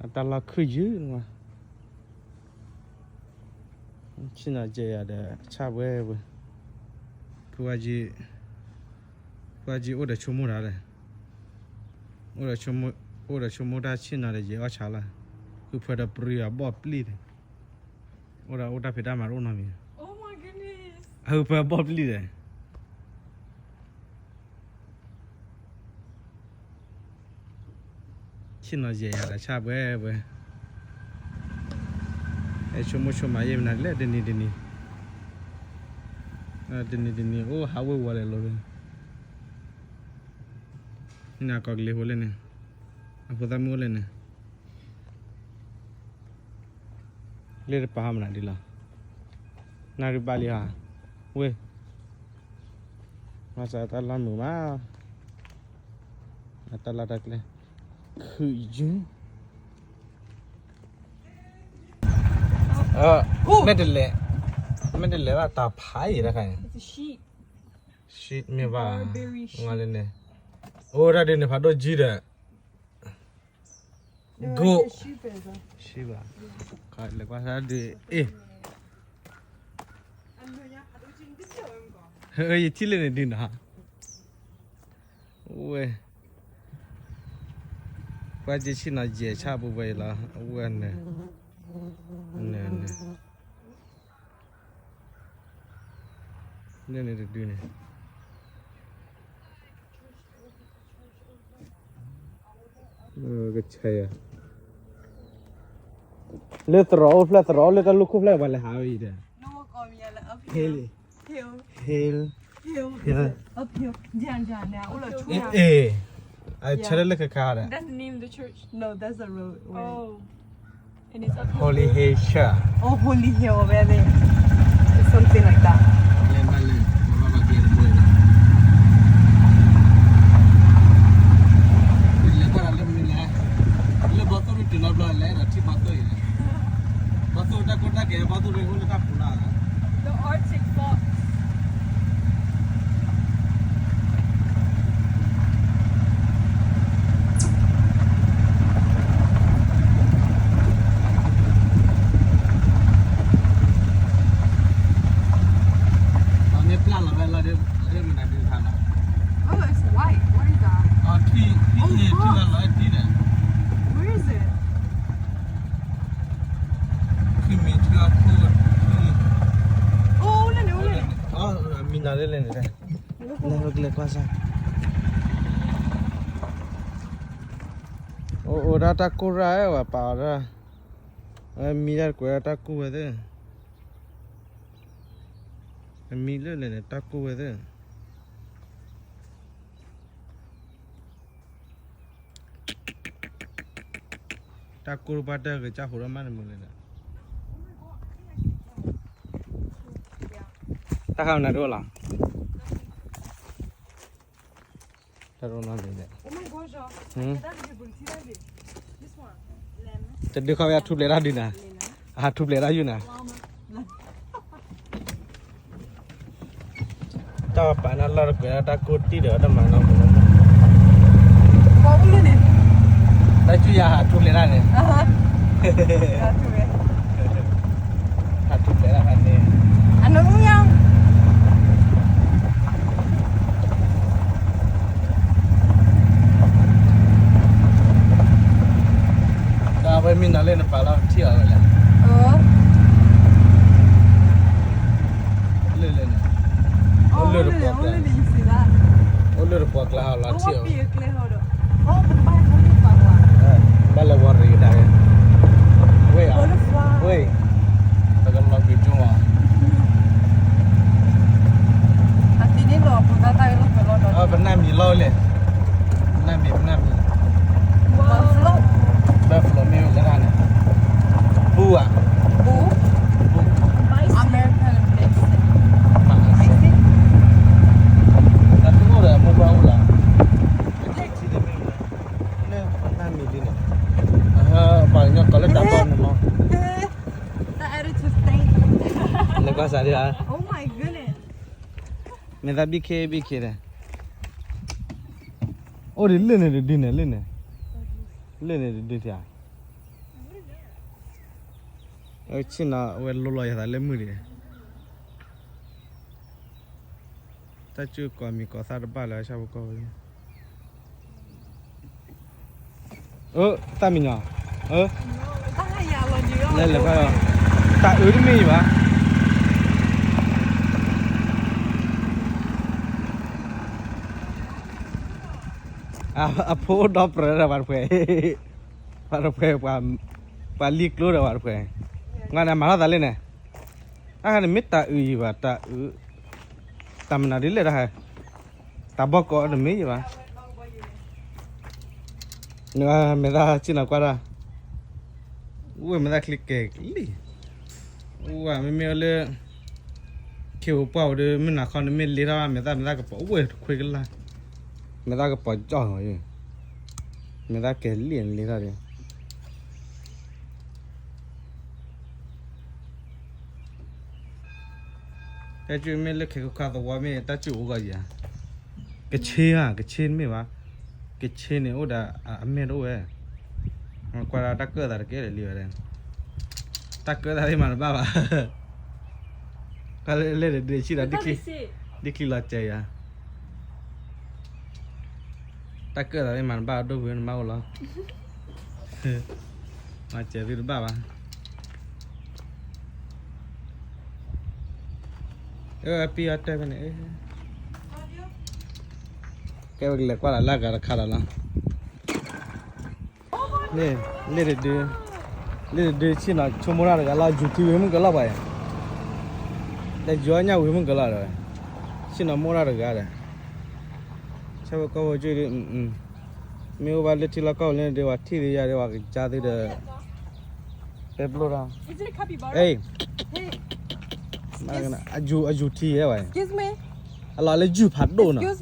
အတၢ်လီၢ်ခုၣ်ယုၢ်, ဆ့ၣ်နီၤယဲၢ်ယၤဒီး ဆၣ်ဝဲဝဲ, ဖုဝါယံၤ, ဖုဝါယံၤအိၣ်ဒီးဆိကမိၣ်တၢ်ဒီး, အိၣ်ဒီးဆိကမိၣ်တၢ်ဆ့ၣ်နီၤဒီးယဲၢ်အီၣ်ဆၣ်လီၤ, ဟုဖၢဒီးပြံအဘီၣ်ပျံၢ်ဒီး, အိၣ်ဒီးအိၣ်တၢ်ဖံးတၢ်မၤတအိၣ်နီတမံၤ, အဟုဖၢဘီၣ်ပျံၢ်ဒီး ဆ့ၣ်နီၤယဲၢ်ယၤဒီးဆၣ်ပှဲၤပှဲၤ, ဟဲဆိကမိၣ်ဆိကမးယဲၢ်မနုၤလဲၣ်တနံၤတနံၤ, တနံၤတနံၤ အိၣ်ဟးဝ့ၤဝီၤလဲၣ်လီၤ, နကီၢ်ကလံၤဟိလဲၣ်န့ၣ်, အဖိသၣ်မုၣ်အိၣ်လဲၣ်န့ၣ် လၢတပာ်ဟါမနုၤဒ်လီၤ, နၣ်ရံၣ်ဘၣ်လံဟါ, ဝ့ၢ်, မၤစၢ်တၢ်လီၢ်မုာ်မး, အတၢ်လီၢ်တၢ်ကျဲ, ခုၣ်ယုၢ်, မ့ၢ်တလဲၤ, မ့ၢ်တလဲၤဘၣ်တၢ်ဖးအံၤတခါန့ၣ်, မ့ၢ်ဘၣ်, လၢန့ၣ်, အိၣ်ဒၣ်ဒ်န့ၣ်ဖးဒိᣗကံဒီး Go. Shiba. လဲၤကွၢ်စၢ်ဒုး, အ့ၣ်, ယထံၣ်လၢန့ၣ်ဒုးနီၤ, ဝဲ, ကွၢ်က့ၤဆ့ၣ်နီၤယဲၢ်ဆၣ်ပူၤဝဲအံၤလီၤ, အဝဲန့ၣ်, န့ၣ်, န့ၣ်, န့ၣ်တဒုန့ၣ် ကဆဲးယၤ, လၢသရိာ်အိၣ်ဖျဲၣ် သရိာ်အိၣ်လၢတၢ်လူၢ်ခိၣ်ဖျဲၣ်ပှၤလဲၤဟးဝဲအံၤဒီး, hill, hill, hill, အ့ၣ်, ဆၢထၢၣ်လၢခဲခါဒီး That's the name of the church. No, that's the road. Oh. And it's up here. Holy Hill Church. Oh, Holy Hill over there. It's something like that. လဲၤဘၣ်လဲၤ ဘၣ်ဘၣ်ကဲတဘိလဲၤကွၢ်လၢမနုၤလဲၣ်, လၢဘီသိၣ်ရတုၤလီၤဘျီလဲၤဒီးထံၣ်ဘီသိၣ်အံၤ, ဘီသိၣ်တၢ်ကိၢ်တၢ်ဂီၤ ဘီသိၣ်ရ့အိၣ်လၢတၢ်ပူၤလီၤ. The Arctic Fox. မ့ၢ်ပျၢ်လီၤဝဲလီၤဒီး မနုၤဒုးခါလီၤ. Oh, it's white. What is that? ထံၣ်ထံၣ်လီၤလီၤဒ်န့ၣ်. Where is it? ထံၣ်မ့ၢ်ထံၣ်အခိၣ်ထံၣ်. အိၣ်လၢန့ၣ် အိၣ်လၢန့ၣ်. မံၤနၤလၢလဲၣ်န့ၣ်, လဲၤဝဲကလဲၤကွၢ်စၢ်. အိၣ်အိၣ်ဒၣ်တၢ်ကိၢ်ရၣ်ဝဲပာ်အီၤဒၣ်, မံၤဒၣ်တကွဲးဒၣ်တၢ်ကိၢ်ဝဲသ့ၣ်, မံၤလၢလဲၣ်န့ၣ် တၢ်ကိၢ်ဝဲသ့ၣ်. တၢ်ကိၢ်တပှၢ်တၢၢ်ကစၢ်ဟိးထီၣ်မးန့ၣ်မုၢ်လၢ်န့ၣ်, တၢ်ခါမနၤတအိၣ်လီၤ. တၢ်ဒိၣ်နီၢ်န့ၣ်, တဒုခီဝဲအထူပျဲၢ်တၢ်ဒုးနၤ, အဟးထူပျဲၢ်တၢ်ယုၢ်နၤ. တၢ်ပာ်နၢ်လီၢ်တကွဲးဒၣ်တၢ်ကိၢ်တံၢ်ဒီးတၢ်မၤနီၢ်ပူၤလီၤ. တၢ်စုယၤဟးထူပျဲၢ်တၢ်န့ၣ်, ဟးထူပျဲၢ်တၢ်ဖဲန့ၣ်, အနူယၤ ဒီးအဝဲမ့ၢ်နီၤလၢနပာ်လီၤထံၣ်အီၤဝဲလဲၣ်. လၢလၢန့ၣ်, အိၣ်လၢတပှီၢ်ကျါ, အိၣ်လၢတပှီၢ်ကျါဟီလီၤထံၣ်အီၤ, ဘၣ်လၢဝီရ့ကဒါဝဲ, ဝဲၢ်အီၤ, ဝဲၢ်, ပကလီၤက့ၤကၠိမး, ပနၢ်မံၤလီၤလဲၣ်, ပနၢ်မံၤ ပနၢ်မံၤ, buffalo မ့ၢ်ဝဲလၢတၢ်န့ၣ်, ဘူဧါ, ဘူ, American, တၢ်တအိၣ်ဒီးမိၢ်ပှၢ်အိၣ်လီၤ, လၢပနၢ်မံၤဒ်န့ၣ်, ပှၤကညီကိးလၢတၢ်ဘီန့ၣ်မး, လဲၤကွၢ်စးဒ်ဧါ, မဲာ်သၣ်ဘံၣ်ခ့ဘံၣ်ခ့ဒီး, အိၣ်ဒ်လၢန့ၣ်တဒုန့ၣ် လၢန့ၣ်, လၢန့ၣ်တဒုထံဧါ, ဆ့ၣ်နီၤအဝဲလိၤလီၤယသးလၢမုၢ်ဒံး, တၢ်စုကိးမံၤကိးသၣ်တဘၣ်လၢအဆၣ်ဖိကီၢ်ဖိ, အၢ သၣ်မံၤညီ, လဲၤလဲၤကွၢ်, တၢ်အုးတမ့ၢ်အံၤဘၣ်. အဖိဒီပြၢဒီးပှၤတဖှဲး, ပှၤတဖှဲး, ပှၤလံၣ်ကျိဒီးပှၤတဖှဲး, ငါန့ၣ်မၤထီၣ်သးလၢန့ၣ်, အန့ၣ်မ့ၢ်တၢ်အုးယံၤဘၣ်, တၢ်အုး, တၢ်မနုၤဒ်လဲၣ်တဟါ, တၢ်ဘီကီးတမ့ၢ်ယံၤဘၣ်. နမဲာ်သၣ်ဆ့ၣ်နီၤကွၢ်တၢ်, ဝဲမဲာ်သၣ်ချံကဲၤလံ, ဝဲမ့မ့ၢ်လၢ ခ့ဧိၤပှၢ်ဧိၤဒီး မုၢ်နၤခီန့ၣ်မ့ၢ်လ့ထီၣ် မဲာ်သၣ် မဲာ်သၣ်ကပီၤ အိၣ်ဝဲတခွ့ကလၢ်, မဲာ်သၣ်ကပီၤကၠီၣ်, မဲာ်သၣ်ကဲၤလံ လ့ထီၣ်ဒီး တၢ်စုမ့ၢ်လၢခဲခိၣ်ခါသဝီမ့ၢ် တၢ်စုအိၣ်ဂီၢ်ယၤ, ကဆ့ဧါ, ကဆ့တမ့ၢ်ဘၣ်, ကဆ့န့ၣ်အိၣ်ဒီးအမဲာ်တအိၣ်ဝဲ, ကွၢ်ဒၣ်တၢ်ကၢၣ်သးတကဲလၢာ်လံဝဲ, တၢ်ကၢၣ်သးသ့ၣ်မၤတဘၣ်ဘၣ်, ကွၢ်လၢလဲၣ်တဒုဆံဒီး ဒ်ချံလီၤစဲၤယၤ, တၢ်ကၢၣ်သးသ့ၣ်မၤတဘၣ် ဒိၣ်ဝဲနမါအိၣ်လီၤ, မၤစဲၤသုတဘၣ်ဘၣ်. အပံအီၣ်တဲဖဲန့ၣ်, ကဲဝဲကလဲၤကွၢ်လၢ်လၢဂၤတခါဒီးလီၤ. န့ၣ်, လ့ၣ်တဒု, လ့ၣ်တဒုဆ့ၣ်နီၤဆိကမိၣ်တၢ်တဂၤလီၤ, ယူၤထံဝံၤမုၣ်ကလီၤပှၤ, လၢယီညၣ်ဝံၤမုၣ်ကလီၤဒီး, ဆ့ၣ်နီၤမိၣ်တၢ်တဂၤဒီး, ဆၣ်ဖိကီၢ်ဖိကၠိဒီး, မ့ၢ်အိၣ်ဘၣ်လၢထံလီၢ်ကီၢ်ပူၤလၢန့ၣ်ဒီး ပှၤထံၣ်ဒံးယၤဒီး ပှၤကစၢ်သုဒီး ပဲဘျိၣ်တၢ်, အ့ၣ်, အယူၤထံယဲဝဲ, အလီၤလၢယူၤဖးဒိၣ်နီၤ,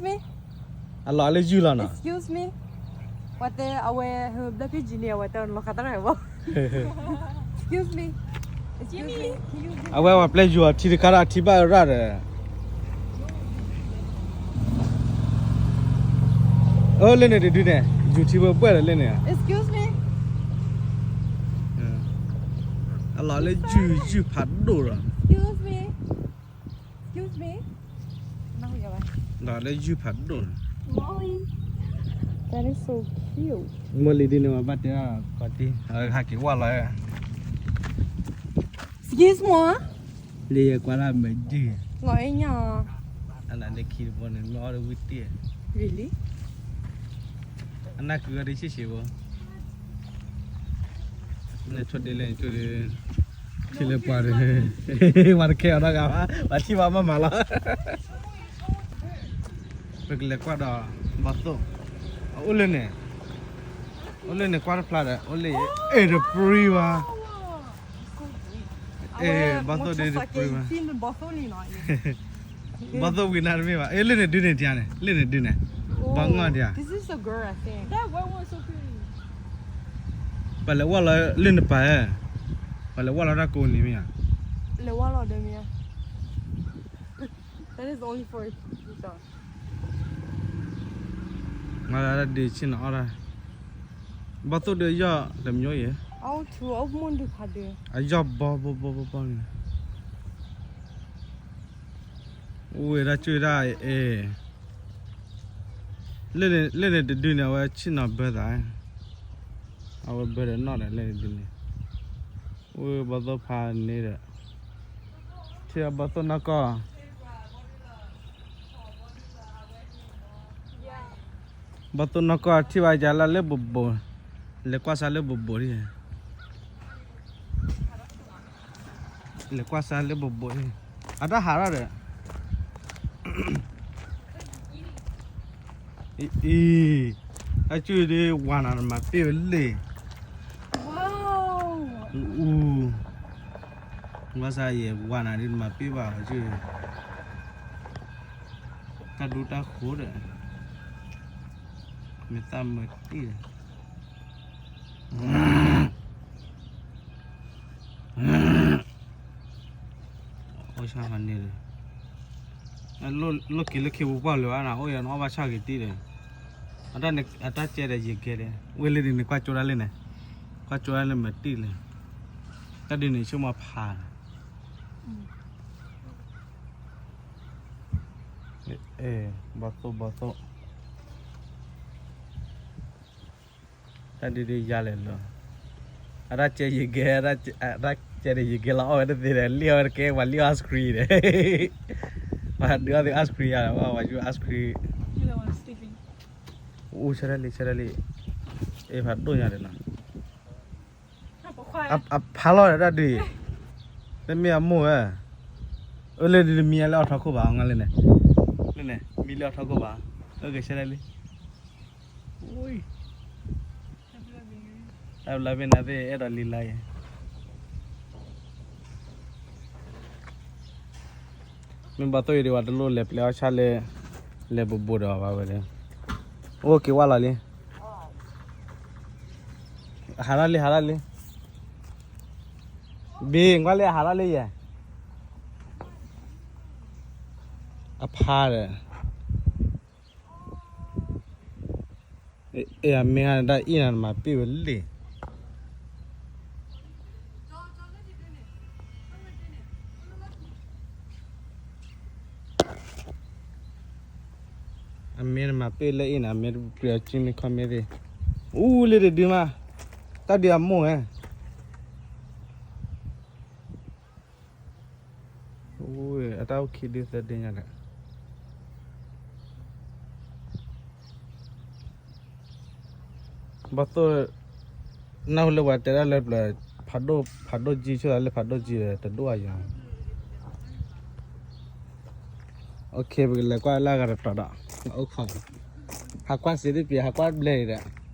အလီၤလၢယူၤလီၤနီၤ, ဝဲတဲအဝဲ ဘျၢဖံၣ်ကံန့ၣ် အဝဲတဲလီၤခးတၢ်ဘၣ်, အဝဲပှၤပျဲယူၤအီၤထံတခါဒီး အထံဘၣ်ရၣ်ဒီး အၢလၢန့ၣ်တဒုန့ၣ် ယူၤထံဝဲဘှဲၣ်ဒီးလၢန့ၣ်, အလီၤလၢယူၤ ယူၤဖးဒိၣ်ဒီး, လီၤလၢယူၤဖးဒိၣ်, မ့ၢ်လံဒ်န့ၣ် ပဘၣ်တဲအီၤခီၣ်ထံး အဟးက့ၤဝၢ်လီၤ, လၢယကွၢ်ဒၣ်မဲာ်ဒုၣ်, အနၤလၢခံတဘိန့ၣ် မ့ၢ်အီၣ်တဝံၣ်တ့ၢ်, အနၢ်ကုၤအီၤဒ်ဆ့ၣ်ဆ့ၣ်ဘိ, နဆိဒ့လဲၣ်နဆိဒ့, ထံလၢပှၤဒီး, ပှၤတခဲအီၤနီတဂၤဘၣ် ပှၤထံၣ်ဘၣ်မးမးလီၤ, ပကလဲၤကွၢ်ဒီး ဘီသိၣ်, အအိၣ်လၢန့ၣ်, အိၣ်လၢန့ၣ်ကွၢ်တဖျါဒီး အိၣ်လၢ အဲၣ်တပြံဘၣ်, အဲၣ် ဘီသိၣ်ဒ်တပြံဘၣ်, ဘီသိၣ်ဝံၤနၤတမ့ၢ်ဘၣ်, အဲၣ် လၢန့ၣ်ဒုန့ၣ်တၢ်န့ၣ် လၢန့ၣ်ဒုန့ၣ်, ဘီငီၢ်တၢ်, ပှၤလဲၤဝၢ်လီၤလၢနပၤဧၢ, ပှၤလဲၤဝၢ်လီၤတၢ်ကိးနံၤမ့ၢ်ဧါ, လဲၤဝၢ်လီၤဒီးမ့ၢ်ဧါ, ဒ်ဆ့ၣ်နီၤအီၣ်တၢ်, ဘီသိၣ်ဒုးယီၢ်တမျိုးအံၤ, အယီၢ်ဘီဘီဘီဘီဘီန့ၣ်, အိၣ်ဝဲဒၣ်ကၢၢ်ဒၣ်အဲၣ် လၢန့ၣ်တဒုန့ၣ် အဝဲဆ့ၣ်နီၤဘၢသး, အဝဲဘၢဒီးနီၣ်ဒီးလၢန့ၣ်ဒုန့ၣ်, အိၣ်ဘီသိၣ်ဖးန့ၣ်ဒီး, ထံၣ်ဘီသိၣ်နီၢ်ကီၢ်, ဘီသိၣ်နီၢ်ကီၢ်ထံၣ်ဘၣ်ယၤလၢလၢဘိးဘိး, လဲၤကွၢ်စါလၢဘိးဘိးဒ် လဲၤကွၢ်စါလၢဘိးဘိး, အတၢ်ဟးထီၣ်ဒီး, အံၤ, အကၢၢ်ဒ်ဝၤနၤတမၤပ့ၢ်ဝဲလ့ၣ်, အူ, ဘၣ်ဆၣ်ယဲဝၤနၤဒ်တမၤပ့ၢ်ဘၣ်အကၢၢ်, တၢ်ဒူတၢ်ဃိၤဒီး, မ့ၢ်သၣ်မၢတံၢ်ဒီး အိၣ်ဆၣ်ဖးန့ၣ်ဒီး, လိၣ်က့ၤလၢခ့ပူၤပှၢ်လၢၤဘၣ်နၤ အိၣ်ယၤနအီၣ်ဘၣ်ဆၣ်က့ၤတံၢ်ဒီး, အတၢ်ကဲဒီးယံၤကဲဒီး ဝဲလၢဒ်န့ၣ် ကွၢ်ကၠိဒၣ်လၢန့ၣ်, ကွၢ်ကၠိဒၣ်လၢမၤတံၢ်လၢ, တၢ်ဒ်န့ၣ်ဆိကမိၣ်ဖးလီၤ, ဘီသိၣ်ဘီသိၣ် တၢ်ဒ်ဒ်ယၤလဲၣ်လီၤ, အတၢ်ကဲယံၤကဲ, အတၢ်ကဲဒီးယံၤကဲလီၤ အီၣ်ဝဲတသ့ဒီး လံၣ်အီၣ်ဝဲတကဲ ပှၤလံၣ်အီၣ် ice cream ဒီး, ပှၤဒုးအီၣ်သ့ ice cream ယၤလီၤ ပှၤယူၤ ice cream, အိၣ်ဆၢဒၣ်လံ ဆၢဒၣ်လံ, အ့ၣ်ဖးဒိၣ်ညါဒီးနီၤ, အဖးလီၤဒီးတၢ်ဒုး, တမ့ၢ်အမိၢ်ဧၢ, အၢလၢဒ်တမံၤလၢအီၣ်ထီခိၣ်ဘၣ် အီငါလၢန့ၣ်, လၢန့ၣ် မံလၢအီၣ်ထီခိၣ်ဘၣ်, အၢကဆၢဒၣ်လံ, တၢ်ဘျါဘ့ၣ်နၤသ့ၣ် အဲၣ်ဒိးလံလါယဲ, မ့ၢ်ဘၣ်သိၣ်အံၤဒံး ပှၤတလိၣ်လဲၤပျဲအီၣ်ဆၣ်လၢ လဲၤဘိးဘိးဒီးဘၣ်ဝဲဒီး, အိၣ်က့ၤဝၢ်လီၤလံ, ဟးထီၣ်လံ ဟးထီၣ်လံ, ဘ့ၣ်ကွၢ်လံ ဟးထီၣ်လံယဲ, အဖါဒီး အဲ အမ့ၢ်ဒၣ်အံၤနၤ နမၤပ့ၢ်ဝဲလံ, အမ့ၢ်နမၤပ့ၢ်လၢအံၤနၤ မ့ၢ်တပျံၤအီၤ ကံမ့ၢ်ခီမ့ၢ်သ့ၣ်, အူလၢတဒုမး, တၢ်ဒုးအမိၢ်ဧၢ အတၢ်အိၣ်ခံဒုသၢဒုညါဒီး, ဘၣ်သိၣ် နၢ်ဟူလၢပှၤတဲဒၣ်လၢပျၢၤ ဖးဒိၣ် ဖးဒိၣ်ကံ ဆိသးလၢဖးဒိၣ်ကံဒီး တဒိၣ်အယၤ, အိၣ်ခ့ ပကလဲၤကွၢ်လၢအဂၤတတီၤဒီး အိၣ်ခိး, ဟးကွၢ်စ့သ့ၣ်ပျဲ ဟးကွၢ်ဘျဲၣ်အံၤဒီး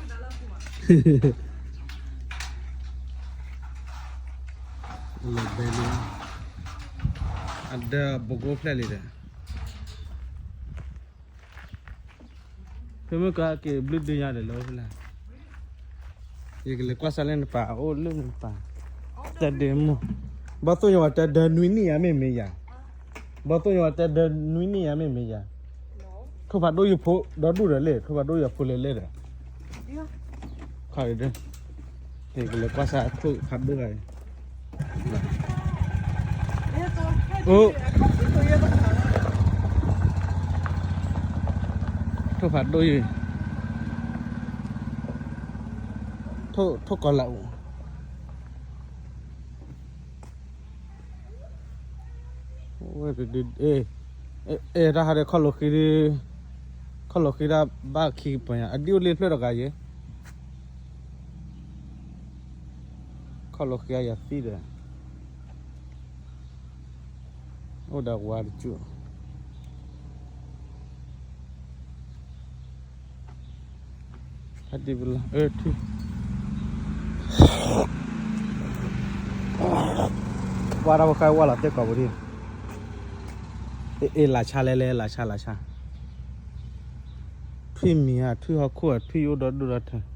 လီၤဘဲလံ, အဒၢဘိကိးဖျဲၣ်လံဒီး, ဖဲမ့ၢ်ကက့ၤဘျုးဒုညါဒီးလၢအိၣ်ဖဲလဲၣ်, ယကလဲၤကွၢ်စၢ်လၢနပၢ်အအိၣ်လၢနပၢ်, တၢ်ဒ့မုၢ်, ဘီသိၣ်ညီဝဲတဲဒၢနွံနံၣ်ယါမ့ၢ်မ့ၢ်ယါ, ဘီသိၣ်ညီဝဲတဲဒၢနွံနံၣ်ယါမ့ၢ်မ့ၢ်ယါ, ထိၣ်ဖးဒိၣ်ယဖိဒီဒူၣ်ဒီးလဲၣ်, ထိၣ်ဖးဒိၣ်ယဖိလဲၤလဲၣ်ဒီး ခါဒီး, ကလဲၤကွၢ်စၢ်ထိၣ်ဖးဒိၣ်ဂၤ, အိၣ်, ထိၣ်ဖးဒိၣ်ယံၤ, ထိၣ်ကီၤလၤအိၣ် အဲ, တၢ်ဟးဒီးခီၣ်လိာ်ဃံ, ခီၣ်လိာ်ဃံတၢ်ဘၣ်ခံပညါ အဒံၣ်အိၣ်လ့ဖျၢၣ်တဂၤယဲ, ခီၣ်လိာ်ဃံအယၤသံဒီး, အိၣ်ဒီးဝါတကၠူၣ် ဟဲတံၢ်ပလီၢ်, ဝါတၢ်ဖိဃါဝါလီၤသ့ၣ်ကိးပူၤဒံး, အ့ၣ် လၢ်ဆါလဲလဲ လၢ်ဆါ လၢ်ဆါ, ထွံၣ်မံၤဧါ ထွံၣ်ဟီၣ်ခိၣ်ဧါ ထွံၣ်ယအိၣ်ဒီဒူၣ်ဒီထၢ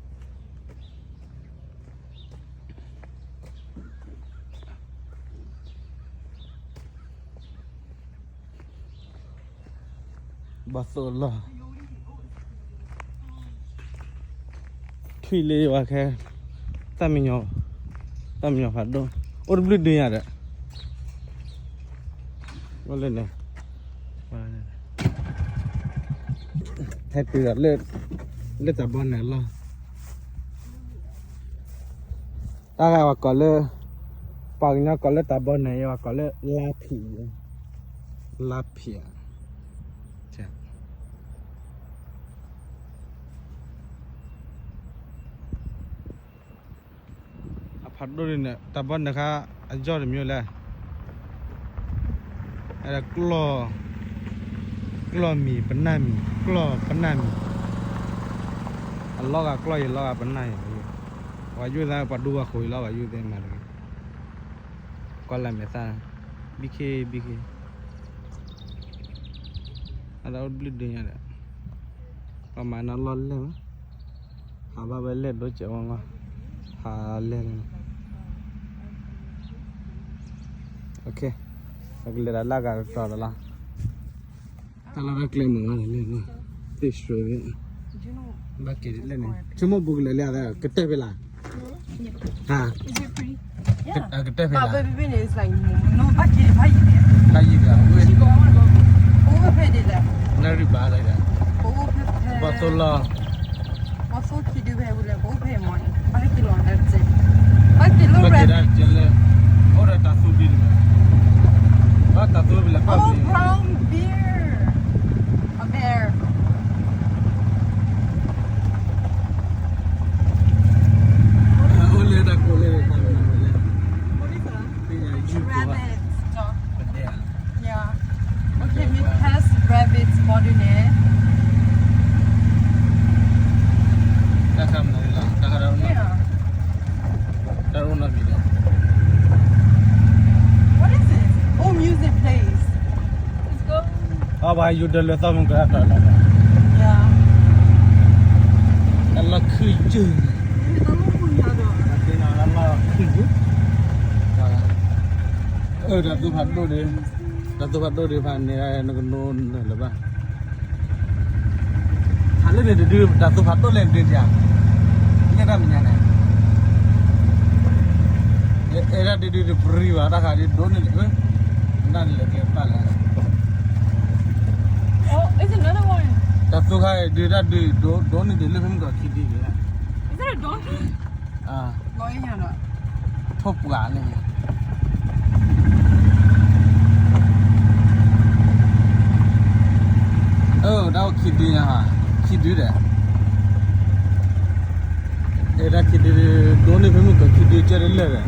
ဘၣ်သိၣ်လီၢ်, ထွံၣ်လၢယဝဲခဲ, တၢ်မံညီ, တၢ်မံညီဖးဒိၣ်, အိၣ်တဘျုးဒုညါဒီး, အိၣ်လၢန့ၣ်, ဟဲတုၤဒီးလၢ, လၢတၢ်ဘီနၢၤလီၢ် တၢ်ဂၤဝဲကိးလၢ, ပှၤကညီကိးလၢတၢ်ဘီနၢၤ ယဝဲကိးလၢလါဖံး, လါဖံးဧါ, အဖးဒိၣ်န့ၣ် တၢ်ဘီနၢၤခါ အယီၢ်တမံၤလဲၣ်, အဲ ကျီၢ်မံၤပနၢ်မံၤ ကျီၢ်ပနၢ်မံၤ, အလီၤဂာ်ကျီၢ်ယလီၤဂာ်ပနၢ်ယၤ, ပှၤယိၣ်သး ပှၤဒူပှၤဃိၤယလီၤ ပှၤယိၣ်သ့ၣ်မၤတဂ့ၤ, ကွၢ်လၢမဲာ်သၣ်, ဘံခ့ဘံခ့, အတၢ်အိၣ်တဘျုးဒုညါဒီး, ပှၤမၤနီၢ်လီၢ်လဲၢ်မး, ဟးဘၣ်ဝဲလဲၢ်ဒိစဲးဝီလီၤ, ဟးလဲၢ်လီၤ, ပကလဲၤဒီးလၢဂၤတတီၤဒီးလီၤ. တၢ်လီၢ်တၢ်ကျဲမုာ်လီၤန့ၣ်, သ့ၣ်ဆှၢ, ဘၣ်က့ၤလဲၣ်န့ၣ် ဆိကမိၣ်ဘူးကလဲၤလၢအသး ကတၢၢ်ဖဲလၢ်, ဟါ, ကတၢၢ်ဖဲလၢ်, ဖးယံၤဖဲ, လၢရံဘၣ်လၢ, ဘီၣ်သိၣ်လီၢ် ဘီၣ်သိၣ်ခံဒုဖဲဝံၤလၢ ပအိၣ်ဖဲမီၤန့ၣ် ဘၣ်ဟဲက့ၤလီၤဒၣ်တစဲး, ဘၣ်က့ၤလၢ rabbit, အိၣ်ဒီးတၢ်သူဘံၣ်တမံၤ, ဘၣ်တၢ်သူဘံၣ်လၢ oh, brown bear, a bear, အိၣ်လၢတၢ်ကိးလၢ rabbit, yeah, okay, we pass rabbit boarding, eh? တၢ်ခါမီၤလီၤ, တၢ်ခါ, တၢ်အိၣ်နီတမံၤဒီး, what is this? Oh, music plays. အဘၣ်ယူၤဒၢလၢသီမုၢ်ကရၢ်တၢ်လီၢ်, တၢ်လီၢ်ခုၣ်ယုၢ်, တၢ်လီၢ်ခုၣ်ယုၢ်, အၢ တၢ်သူဖးဒိၣ်ဒီး, တၢ်သူဖးဒိၣ်ဒီးဖးန့ၣ် နကနိးနၢၤလၢၤဘၣ်. ဟးလၢန့ၣ်တဒု တၢ်သူဖးဒိၣ်လဲၣ်ဒုးယၤ, နဲၣ်တၢ်မဲာ်ညါန့ၣ်, အဲၣ်ဒၣ်ဒုးဒုးတပရံဘၣ် တၢ်ဃးဒုးဒိးန့ၢ်လၢၤ, နတၢ်လဲၤကျဲပာ်လဲၣ်, တၢ်သူခါဒုးတၢ်ဒုးဒိးန့ၢ်ဒုးလၢဖဲမုၢ်ကီၢ်ခံဒုးန့ၣ်, ထိၣ်ပှာ်န့ၣ် အၢ တၢ်အိၣ်ခံဒုညါ, ခံဒုဒီး, အဲၣ်ဒၣ်ခံဒု, ဒိးန့ၢ်ဖဲမုၢ်ကီၢ်ခံဒုကဲတလၢာ်ဒီး,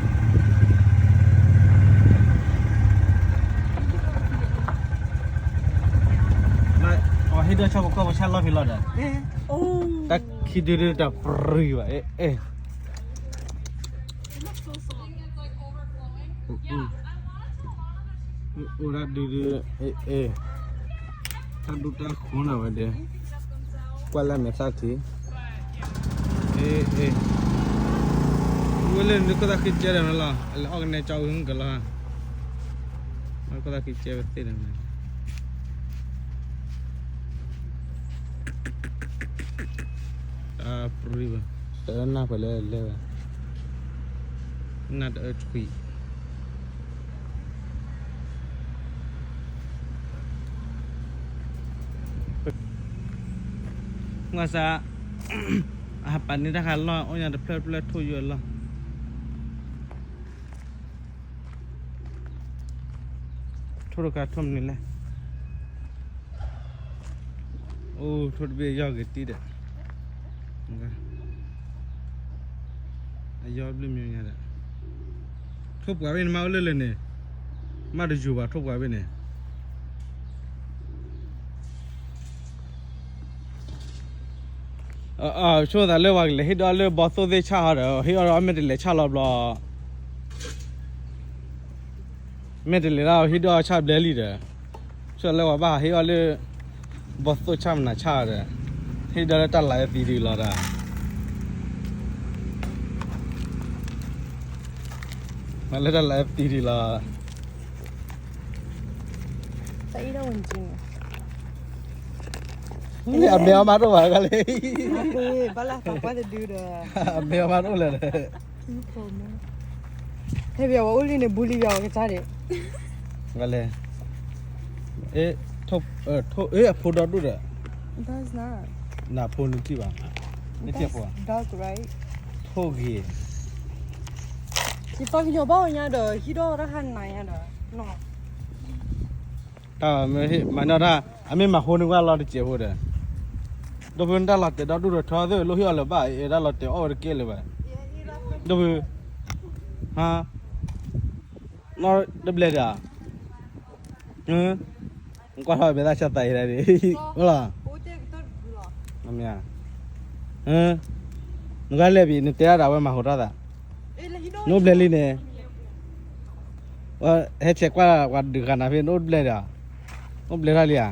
အီၤဟ့ၣ်ဒီးဆီဖိကီၢ်ဖိဆၣ်လီၢ်ဖဲလီၤဒီး, တၢ် ခံဒုဒုတၢ်ပြံဘၣ်, အဲ အဲ အိၣ်ဒၣ်ဒုဒု, အဲ အဲ တၢ်ဒူတၢ်ဃိနၤဝဲဒဲ, ကွၢ်လၢမဲာ်သၣ်ထံ, အဲ အဲ ဝဲလၢနခိၣ်သၣ်ဃံကဲဒီးနလီၤ, အလဲၤအီၣ်ကနဲကၠီဝံၤကလီၤ, ခိၣ်သၣ်ဃံကဲဝဲသ့ၣ်ဒီး တၢ်ပြံဘၣ်, တနၢ်ပှဲၤလၢလဲၣ်ဝဲ, နၢ်တအၢထွံၣ်, မၤစၢ်, အဟးပာ်န့ၢ်တၢ်ခါလီၢ် အိၣ်ညါတဖျၢၣ်တဖျၢၣ်ထိၣ်ယိာ်လီၢ် ထိၣ်တခါထိၣ်မနုၤလဲၣ်, အိၣ်ထိၣ်တဘ့ၣ်ယီၢ်ဂ့ၤတံၢ်ဒီး, အယီၢ်ဘျုးမံၤညါဒီး, ထိၣ်ပှၤဘ့ၣ်န့ၣ် မ့ၢ်အိၣ်လၢလၢန့ၣ်, မ့ၢ်တယူၤဘၣ်ထိၣ်ပှၤဘ့ၣ်န့ၣ် ဆိသးလၢပှၤကလဲၤဟ့ၣ်ဒီးလၢဘီသိၣ်သ့ၣ်ဆၣ်ဟီဒီး ဟ့ၣ်အီၣ်ဒီးအီၣ်မ့ၢ်တလဲၤဆၣ်လီၤဘျီ, မ့ၢ်တလဲၤဒၣ်ဟ့ၣ်ဒီးအီၣ်ဆၣ်ဘျဲလံဒီး, ဆိသးလၢပှၤဘၣ်ဟးဟ့ၣ်အီၣ်လၢ ဘီသိၣ်ဆၣ်မနုၤဆၣ်ဒီး, ဟ့ၣ်ဒီးလၢတၢ်လၤအဲၣ်သံဒံးလီၤဒီး, မၤလၢတၢ်လၤအဲၣ်သံဒံးလီၤ. အမဲအီၤမးတအိၣ်ဘၣ်ကလဲၣ်, ဘၣ်လၢသးပှၢ်တဒုဒီး, အမဲအီၤမးတအိၣ်လၢၤဒီး, ဟဲပယီၤဝဲအိၣ်လံန့ၣ် ဘူးလံပယီၤဝဲကစၢ်ဒံး, ကလဲၣ်, အဖိဒီဒိၣ်ဒီး, နဖိနထံၣ်ဘၣ်, နထံၣ်ဖိ, ထိၣ်ဂ့ၤ, ယသီကညီၤဘၣ်ဝဲညါဒီး ဟံးဒီးတၢ်ဟါနၤညါဒီး, တၢ်မၤနီၢ်တၢ် အမ့ၢ်မၤဟိန့ၢ်ဝဲလီၤတစဲးဖိဒီး, ဒီပုၢ်နတၢ်လီၤတဲာ်ဒီဒူၣ်ဒီးထီသ့ၣ် လိၣ်ဟ့ၣ်အီၤလၢၤဘၣ် အဲၣ်တၢ်လီၤတဲာ်အီၣ်ဝဲတကဲလၢၤဘၣ်, ဒီပုၢ်, ဟါ, နီၢ်တဘျဲၣ်ဒီး, ကွၢ်ထီၣ်မဲာ်သၣ်ဆၣ်သးအံၤဒၣ်န့ၣ်, လီၤ, နကလဲၣ်ဘံၤ နတဲဒၣ်ဒၣ်ဝဲမၤဟိထီၣ်သး, နအိၣ်ဘျဲၣ်လံန့ၣ် ဟဲဆဲးကွၢ်ပှၤဒုးဂၤနၤဖဲ နအိၣ်ဘျဲၣ်ဒီး, အိၣ်ဘျဲၣ်ထီၣ်လံဧါ,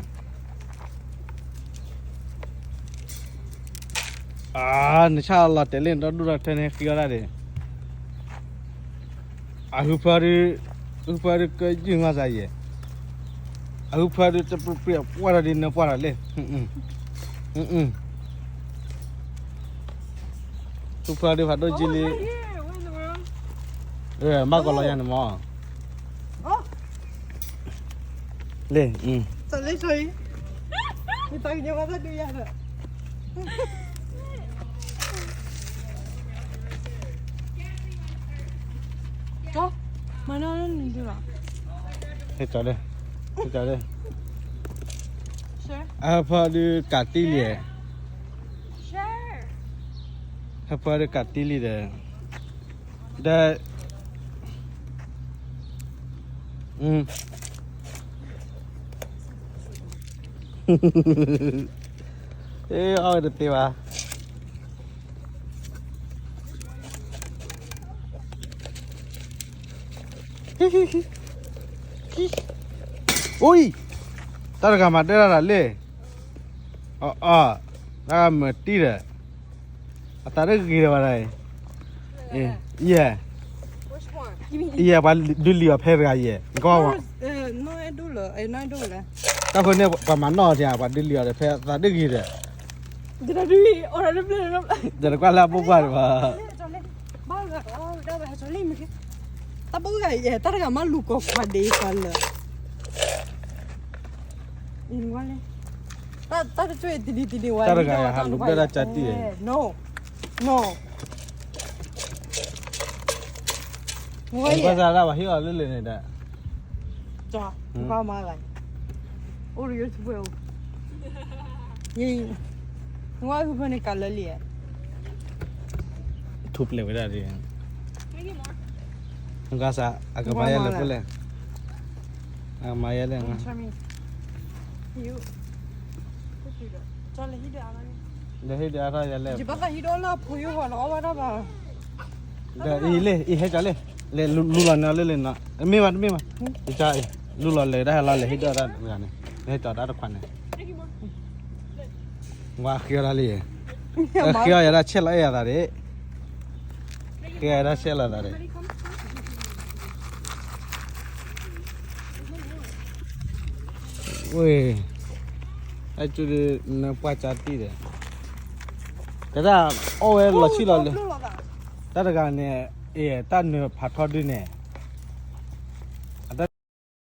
အါ, နဆၣ်လီၤတဲာ်လံ နဒီဒူၣ်ဒီထၢန့ၣ် ဃံအီၣ်ဒၣ်ဒံး, အဟုဖၢဒု, ဟုဖၢဒုကယုၢ်မးစၢ်ယဲၢ်, အဟုဖၢဒုတပြံပြံပှၢ်ဒီးဒ်နပှၢ်ဒီးလံ, ဟုဖၢဒုဖးဒိၣ်ကံလံ, မၤကီးလီၤယၤန့ၣ်မး, လံ, ဟဲကၠီလံ, ဟဲကၠီလံ, အဟၢဖၢဒုးကးတံၢ်လံ, ဟၢဖၢဒုးကးတံၢ်လံဒီး, ဒီး, အီၣ်ဝဲတသ့ဘၣ်. အိၣ်, တၢ်တဂၤမၤဒၢတၢ်လၢ, အီ, တၢ်မၤတံၢ်ဒီး, အသးတဂ့ၤဒီးဘၣ်ဒၣ်, ယဲ, ယဲပှၤဒုးလံာ်အီၤဖဲတဂၤယဲ, နကီၢ်, တၢ်ဃိန့ၣ် ပှၤမၤနီၣ်အီၤ ပှၤဒုးလံာ်အီၤဒီး ဖဲအသးတဂ့ၤဒီး, ဒီးတကွၢ်လၢအဘိၣ်ဘၣ်ဒံးဘၣ်. တၢ်ဘိၣ်ဂၤယဲ တၢ်တဂၤမးလူၤကိးခွါဒ့သးလၢ, တၢ်တဂၤယဟးလူၤဘျဲၣ်ဒၣ်ကၢ်တံၢ်, နကွၢ်စၢ်ဒၣ်ပှၤဟ့ၣ်အီၤလၢလၢန့ၣ်ဒီး, အိၣ်, နကွၢ်ဖဲန့ၣ်ကးလၢလံ, ထူပျဲၢ်ဝဲဒၣ်ဒ်, နကွၢ်စၢ် အကမၤယဲလဲၣ်ဖိလဲၣ်, အကမၤယဲလဲၣ်, လၢဟံၣ်ဒီးအါလီၤန့ၣ်, လဲၤဟ့ၣ်ဒုးအါထီၣ်ယၤလဲၣ်, ယဘၣ်သးဟံးဒီးလၢအဖိယိၣ်ဟီလီၤ အီၣ်ဘၣ်တၢ်ဘၣ်, ဒီးအံၤလၢအံၤဟဲကၠီလၢ, လဲၤလူလီၤန့ၣ်လၢလဲၤနီၤ, တမ့ၢ်ဘၣ်တမ့ၢ်ဘၣ်, ယကၠီအံၤ လူလီၤလဲၤတၢ်ဟဲလီၤလဲၤဟ့ၣ်ဒုးတၢ်တဂၤန့ၣ်, လဲၤဟဲကၠီတၢ်တခွါန့ၣ်, ဝါဃ့အီၣ်တၢ်လံ, ဃ့အီၣ်ယၤတၢ်ဆဲးလီၤအဲၣ်ယၤသးဒၣ်, ဃ့အီၣ်ယၤတၢ်ဆဲးလီၤသးဒၣ် ဝ့ၢ်, အဲၣ်ကၠူဒုး နပှၢ်ကၠီတံၢ်ဒီး, ကဒၣ်အီၣ်ဝဲလီၤဆံၣ်လီၤလၢ, တၢ်တဂၤန့ၣ်, အ့ၣ် တၢ်နၢၤဖးထီဒုန့ၣ်,